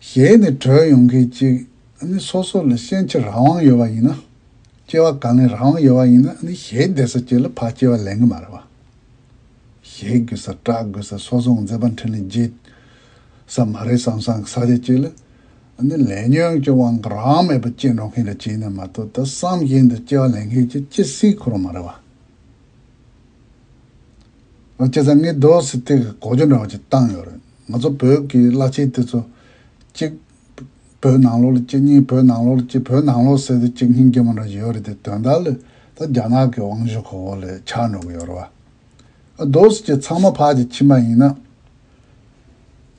ཞལ་ནས་བྲོས་ཡོང་མཁན་གཅིག་ཨ་ནི་སོ་སོ་ལ་ཤེས་བྱ་རང་དབང་ཡོད་པ་ཡིན་ན། སྐྱེ་བ་གང་ལེན་རང་དབང་ཡོད་པ་ཡིན་ན་ཨ་ནི་ཞལ་བསྡད་ས་གཅིག་ལ་ཕར་སྐྱེ་བ་ལེན་གྱི་མ་རེད་བ། ཞེད་དགོས་ས་སྐྲག་དགོས་ས་སོ་སོ་མཛད་པ་འཕྲིན་ལས་རྒྱས་ས་མ་རེད་བསམ་བསམ་གྱི་ས་ཆ་གཅིག་ལ་ཨ་ནི་ལས་ཉོན་གྱི་དབང་གིས་རང་མེད་པ་སྐྱེ་འགྲོ་མཁན་ལ་བྱས་ན་མ་གཏོགས་ད་བསམ་བཞིན་དུ་སྐྱེ་བ་ལེན་མཁན་གཅིག་ཅི་སྲིད་ཁོ་རང་མ་རེད་བ། བྱས་ཙང་ངས་རྡོ་སི་དེ་གི་གོ་རྒྱུ་འདྲ་བ་ཅིག་བཏང་ཡོད་རེད། ང་ཚོ་བོད་ཀྱི་བླ་ཆེན་དེ་ཚོ་གཅིག་བོད་ནང་ལོགས་ལ་གཅིག་གཉིས་བོད་ནང་ལོགས་ལ་གཅིག་བོད་ནང་ལོགས་ཟེར་དུས་གཅིག་སྙིང་རྗེ་མོ་འདྲ་ཞིག་ཡོད་རེད་དེ། དོན་དག་ལ་ད་རྒྱ་ནག་གི་དབང་ཤུགས་འོག་ལ་ཆགས་འགྲོ་གི་ཡོད་རེད་བ། རྡོ་སི་ཅིག་ཚང་མ་ཕར་ཅིག་ཕྱིན་པ་ཡིན་ན།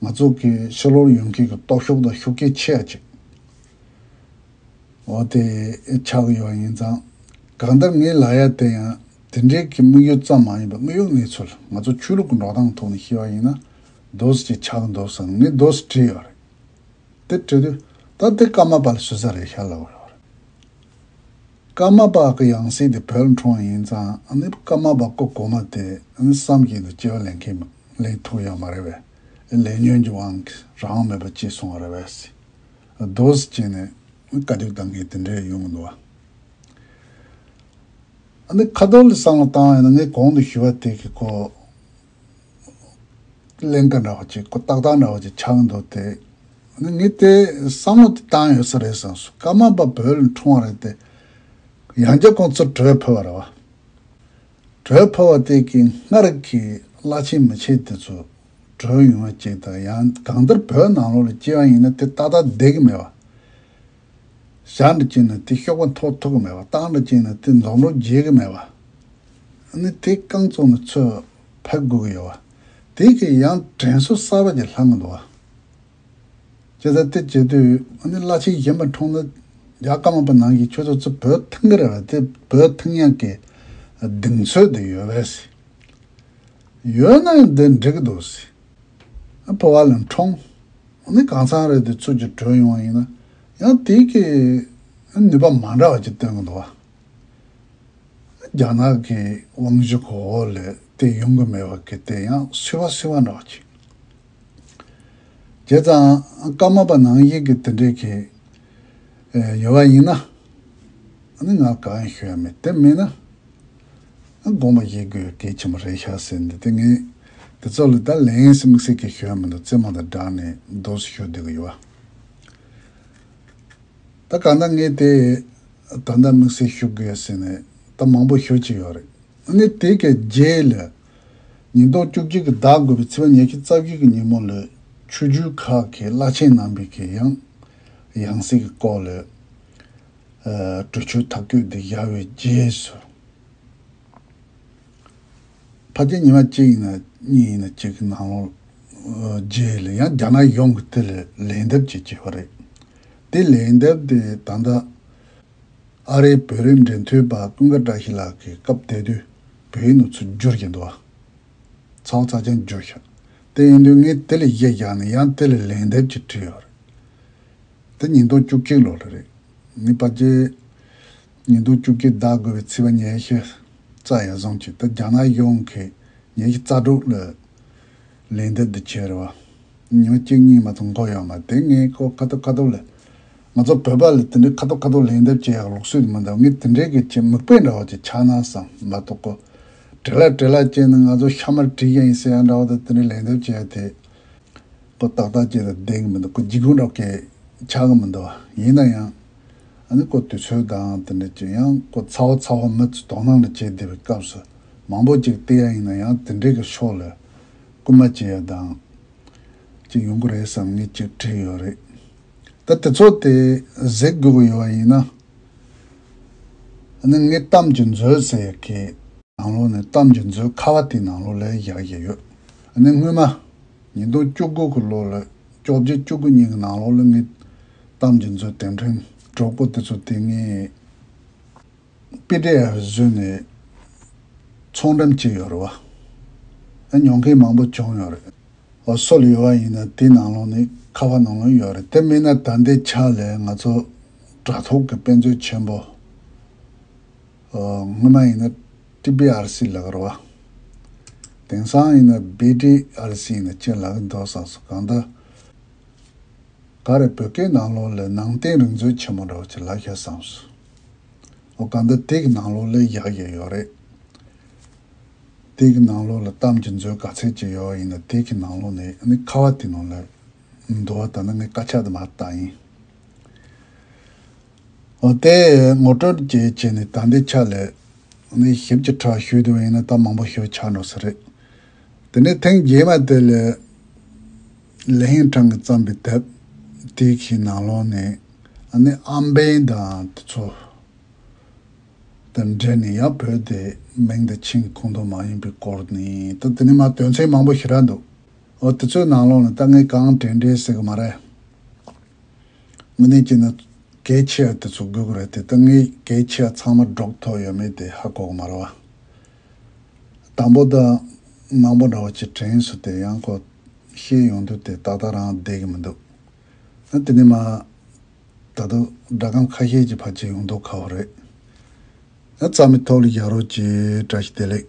ང་ཚོ་གི་ཕྱི་ལོགས་ཡོང་མཁན་གྱི་སྟོབས་ཤུགས་དང་ཤུགས་རྐྱེན་ཆེ་བ་ཅིག་འོ་དེ་ཆགས་ཀྱི་ཡོད་ཡིན་ཙང་། གང་ལྟར་ངའི་ལབ་ཡ་དེ་ཡང་དེ་འདྲའི་གི་དམིགས་ཡུལ་ཙམ་མ་ཡིན་པར་དངོས་ཡོད་གནས་ཚུལ་ང་ཚོ་ཆོས་ལུགས་ཀྱི་འགྲོ་སྟངས་ཐོག་ནས་བཤད་པ་ཡིན་ན། རྡོ་སི་ཅིག་ཆགས་འདུག་བསམ་ངས་རྡོ་སི་བྲིས་ཡོད་རེད། དེ་བྲིས་དུས་ད་དེ་ཀརྨ་པ་ལ་ཟུར་ཟ་རེད་ཤག་ལབ་ཡོད་རེད། ཀརྨ་པ་གི་ཡང་སྲིད་དེ་བོད་ལ་འཁྲུངས་པ་ཡིན་ཙང་། ཨ་ནི་ཀརྨ་པ་སྐུ་གོང་མ་དེ་ཨ་ནི་བསམ་བཞིན་དུ་སྐྱེ་བ་ལེན་མཁན་མ་ལེན་ཐུབ་ཡོད་མ་རེད་པས། ལས་ཉོན་གྱི་དབང་གིས་རང་དབང་མེད་པར་སྐྱེས་སོང་བ་རེད་པས། རྡོ་སི་བྱས་ནས་བཀའ་བཀྱོན་བཏང་མཁན་དེ་འདྲས་ཡོང་གི་འདུག་བ། ཨ་ནི་ཁ་ཐོར་ལ་བསམ་བློ་བཏང་ཡོང་ན། ངས་གོང་དུ་ཞུས་པ་དེ་གི་ཁོ་ཀླན་ཀ་འདྲ་བ་ཅིག་ཁོ་ཏག་ཏག་འདྲ་བ་ཅིག་ཆགས་འདུག་སྟེ། ཨ་ནི་ངས་དེ་བསམ་བློ་དེ་བཏང་ཡོད་ས་རེད་བསམ་སོང་། ཀརྨ་པ་བོད་ལ་འཁྲུངས་པ་རེད་དེ། ཡང་བསྐྱར་ཁོང་ཚོ་བྲོས་ཕེབས་པ་རེད་བ། བྲོས་ཕེབས་པ་དེ་གི་སྔར་གྱི་བླ་ཆེན་མི་ཆེན་དེ་ཚོ་བྲོས་ཡོང་བ་ཅིག་དང་། ཡང་གང་ལྟར་བོད་ནང་ལོགས་ལ་སྐྱེས་པ་ཡིན་ན་དེ་ཏག་ཏག་བསྡད་ཀྱི་མེད་པ། ཞག་འདྲ་ཅིག་ན་དེ་གཤོག་པ་འཐོར་ཐུབ་ཀྱི་མེད་པ། སྟག་འདྲ་ཅིག་ན་དེ་འཛོམས་རོགས་བྱེད་ཀྱི་མེད་པ། ཨ་ནི་དེ་རྐང་བཙུགས་ནས་ཚུར་ཕེབས་དགོས་ཀྱི་ཡོད་པ། དེ་གི་ཡང་དྲན་གསོ་གསར་པ་ཅིག་ལྷང་གི་འདུག་བ། བྱས་ཙང་དེ་བྱེད་དུས་ཨ་ནི་བླ་ཆེན་གཞན་པ་འཁྲུངས་ན། རྒྱ་ཀརྨ་པ་ནང་བཞིན་ཁྱོད་ཚོ་ཚུར་བོད་ཐོན་གྱི་རེད་པ། དེ་བོད་ཐོན་ཡག་གི་གདེང་ཚོད་དེ་ཡོད་པས་ཟེར། ཡོད་ན་ཡང་འདི་འགྲིག་གི་འདུག་ཟེར། ཕོ་བ་ལ་འཁྲུངས། ཨ་ནི་གང་ཚང་རེད་དེ་ཚུར་ཅིག་བྲོས་ཡོང་བ་ཡིན་ན། ཡང་དེ་གི་ནུས་པ་མ་འདྲ་བ་ཅིག་སྟོན་གི་འདུག་བ། རྒྱ་ནག་གི་དབང་ཤུགས་འོག་ལ་དེ་ཡོང་གི་མེད་པ་གི་དེ་ཡང་སུས་པ་སུས་པ་འདྲ་བ་ཅིག་བྱས་ཙང་ཀརྨ་པ་ནང་བཞིན་གྱི་དེ་འདྲའི་གི་ཨེ་ཡོད་པ་ཡིན་ན། ཨ་ནི་ང་གང་ཡང་ཞུ་ཡ་མེད། དེ་མིན་ན་ཨ་དགོངས་པ་བཞེས་དགོས་གལ་ཆེན་པོ་རེད་ཤག་ཟེར་ནས། དེ་ངས་དེ་ཚོ་ལ་ད་ལན་ཟེར་དམིགས་བསལ་གྱི་ཞུ་ཡ་མི་འདུག་རྩེད་མོ་དང་སྦྲགས་ནས་རྡོ་སི་ཞུ་བསྡད་ཀྱི་ཡོད་པ། ད་གང་ལྟར་ངས་དེ་ད་ལྟ་དམིགས་བསལ་ཞུ་དགོས་ཟེར་ནས་ད་མང་པོ་ཞུ་གི་ཡོད་རེད། ཨ་ནི་དེ་གི་རྗེས་ལ་ཉིས་སྟོང་བཅུ་གཅིག་གི་ཟླ་དགུ་པའི་ཚེས་པ་ཉི་ཤུ་རྩ་བཞི་གི་ཉིན་མོ་ལ་ཆོས་བརྒྱུད་ཁག་གི་བླ་ཆེན་རྣམ་པས་ཀྱི་ཡང་ཡང་སྲིད་ཀྱི་སྐོར་ལ་ཨ་གྲོས་ཆོད་ཐག་གཅོད་འདི་བཞག་པའི་རྗེས་སུ། ཕལ་ཆེར་ཉི་མ་གཅིག་ཡིན་ན་གཉིས་ཡིན་ན་གཅིག་གི་ནང་ལོགས་རྗེས་ལ་ཡང་རྒྱ་ནག་གཞུང་གིས་དེ་ལ་ལན་འདེབས་བྱེད་ཀྱི་ཡོད་རེད། དེ་ལན་འདེབས་དེ་ད་ལྟ་ཨ་རིའི་བོད་རིགས་འབྲེལ་མཐུད་པ་ཀུན་དགའ་བཀྲ་ཤིས་ལགས་ཀྱི་སྐབས་དེ་དུས་བོད་ཡིག་ནང་ཚུར་བསྒྱུར་གྱི་འདུག་བ། ཚ་བོ་ཚ་ཆེན་བསྒྱུར་ཤག་དེ་ཡིན་དུས་ངས་དེ་ལ་གཞི་བཞག་ནས་ཡང་དེ་ལ་ལན་འདེབས་ཅིག་བྲིས་ཡོད་རེད། དེ་ཉིས་སྟོང་བཅུ་གཅིག་ལོ་ལ་རེད། ངས་ཕལ་ཆེར་ཉིས་སྟོང་བཅུ་གཅིག་ཟླ་དགུ་པའི་ཚེས་པ་ཉི་ཤུ་རྩ་ཡར་སོང་ཅིག་ད་རྒྱ་ནག་གཞུང་གིས་ཉི་ཤུ་རྩ་དྲུག་ལ་ལན་འདེབས་འདི་བྱས་རེད་བ། ཉི་མ་གཅིག་གཉིས་མ་གཏོགས་འགོར་ཡོད་མ་རེད། དེ་ངས་ཁོ་ཁ་ཐུག་ཁ་ཐུག་ལ། ང་ཚོ་བོད་པ་ལ་དེ་འདྲའི་ཁ་ཐུག་ཁ་ཐུག་ལན་འདེབས་བྱེད་ཡག་ལུགས་སྲོལ་དེ་མི་འདུག་ངས་དེ་འདྲའི་གི་ཅིག་མིག་དཔེ་འདྲ་བ་ཅིག་ཆགས་ན་བསམ་མ་གཏོགས། ཁོ་བྲེལ་ལ་བྲེལ་ལ་བྱས་ནས་ང་ཚོ་ཤ་མར་བྲིས་ཡ་ཡིན་ཟེར་ཡ་འདྲ་བ་དང་དེ་འདྲའི་ལན་འདེབས་བྱེད་ཡ་དེ། ཁོ་ཏག་ཏག་ཅིག་ལ་བསྡད་ཀྱི་མི་འདུག་ཁོ་འཇིགས་སྐུལ་འདྲ་བ་གི་ཆགས་ཀྱི་མི་འདུག་ཡིན་ན་ཡང་། ཨ་ནི་ཁོ་དུས་ཚོད་དང་དེ་འདྲ་ཅིག་ཡང་ཁོ་ཚ་བོ་ཚ་བོ་མི་ཚོ་དོ་སྣང་ལ་བྱེད་བསྡད་པའི་སྐབས་སུ་མང་པོ་ཅིག་བལྟས་ཡ་ཡིན་ན་ཡང་དེ་འདྲའི་གི་ཕྱོགས་ལ་སྐུལ་མ་བྱེད་ཡ་དང་། ཅིག་ཡོང་གི་རེད་བསམ་ངས་ཅིག་བྲིས་ཡོད་རེད། ད་དེ་ཚོ་དེ་གཟིགས་དགོས་ཀྱི་ཡོད་པ་ཡིན་ན། ཨ་ནི་ངས་གཏམ་གྱི་མཛོད་ཟེར་ཡ་གི་ནང་ལོགས་ནས་གཏམ་གྱི་མཛོད་ཁ་པ་དེའི་ནང་ལོགས་ལ་བཞག་བཞག་ཡོད། ཨ་ནི་སྔོན་མ་ཉིས་སྟོང་བཅུ་དགུ་གི་ལོ་ལ་བཅོ་བརྒྱད་བཅུ་དགུ་གཉིས་ཀྱི་ནང་ལོགས་ལ་ངས་གཏམ་གྱི་མཛོད་དེབ་ཕྲེང་དྲུག་པོ་དེ་ཚོ་དེ་ངས་པི་ཌི་ཨེཕ་བཟོས་ནས་ཚོང་འགྲེམས་བྱས་ཡོད་རེད་བ། ཨ་ཉོ་མཁན་མང་པོ་བྱུང་ཡོད་རེད། འོ་སྲོལ་ཡོད་པ་ཡིན་ན་དེའི་ནང་ལོགས་ནས་ཁ་པ་ནང་ལོགས་ཡོད་རེད། དེ་མིན་ན་ད་ལྟའི་ཆ་ལ་ང་ཚོ་དྲ་ཐོག་གི་དཔེ་མཛོད་ཆེན་པོ། ཨ་སྔོན་མ་ཡིན་ན་ཊི་བི་ཨར་སི་ལབ་ཀྱི་རེད་བ། དེང་སང་ཡིན་ན་བི་ཊི་ཨར་སི་ཡིན་ན་ཅི་ལབ་ཀྱི་འདུག་བསམ་སོང་། གང་ལྟར་ག་རེ་བོད་སྐད་ནང་ལོགས་ལ་ནང་བསྟན་རིག་མཛོད་ཆེན་མོ་འདྲ་བོ་ཅིག་ལབ་ཤག་བསམ་སོང་། འོ་གང་ལྟར་དེ་གི་ནང་ལོགས་ལ་བཞག་བཞག་ཡོད་རེད། དེ་གི་ནང་ལོགས་ལ་གཏམ་གྱི་མཛོད་ག་ཚད་ཅིག་ཡོད་པ་ཡིན་ན་དེ་གི་ནང་ལོགས་ནས་ཨ་ནི་ཁ་པ་དེ་ནང་ལ་འདུག་བ། ད་ནི་ངས་དཀར་ཆག་དེ་མར་བཏང་ཡིན། འོ་དེ་ངོ་སྤྲོད་ཅིག་བྱས་ནས་ད་ལྟའི་ཆ་ལ་ནི་ཞིབ་ཀྱི་ཕྲ་ཞུས་དུས་ཡིན་ན་ད་མང་པོ་ཞུ་ཆགས་འགྲོ་ས་རེད། དེ་ནས་ཐེངས་རྗེས་མ་དེ་ལ་ལི་ཧིང་ཁྲང་གིས་བརྩམས་པའི་དེབ་དེ་གི་ནང་ལོགས་ནས་ཨ་ནི་ཨམ་བན་དང་དེ་ཚོ་དང་འབྲེལ་ནས་ཡང་བོད་དེ་མིང་དེ་ཆིང་གི་ཁོངས་གཏོགས་མ་ཡིན་པའི་སྐོར་ནས་ད་དེ་ནས་མ་དོན་ཚན་མང་པོ་ཞེ་དྲག་འདུག་འོ་དེ་ཚོའི་ནང་ལོགས་ནས་ད་ངས་གང་དྲན་དྲན་ཟེར་གི་མ་རེད། དངོས་གནས་བྱས་ན་གལ་ཆེ་བ་དེ་ཚོ་དགོས་ཀྱི་རེད་དེ། ད་ངས་གལ་ཆེ་བ་ཚང་མ་སྒྲོག་ཐུབ་ཡོད་མེད་དེ་ཧ་གོ་གི་མ་རེད་བ། དང་པོ་དང་མང་པོ་འདྲ་བོ་ཅིག་དྲན་སོང་སྟེ། ཡང་ཁོ་བཤད་ཡོང་དུས་དེ་ཏག་ཏག་རང་བསྡད་ཀྱི་མི་འདུག་ཨ་དེ་ནས་མ་ད་དུང་སྒྲ་སྒམ་ཁ་ཤས་ཀྱི་ཕལ་ཆེར་ཡོང་མདོག་ཁ་པོ་རེད། ཨ་རྩ་མེད་ཐོག་ལ་བཞག་རོགས་གྱིས། བཀྲ་ཤིས་བདེ་ལེགས།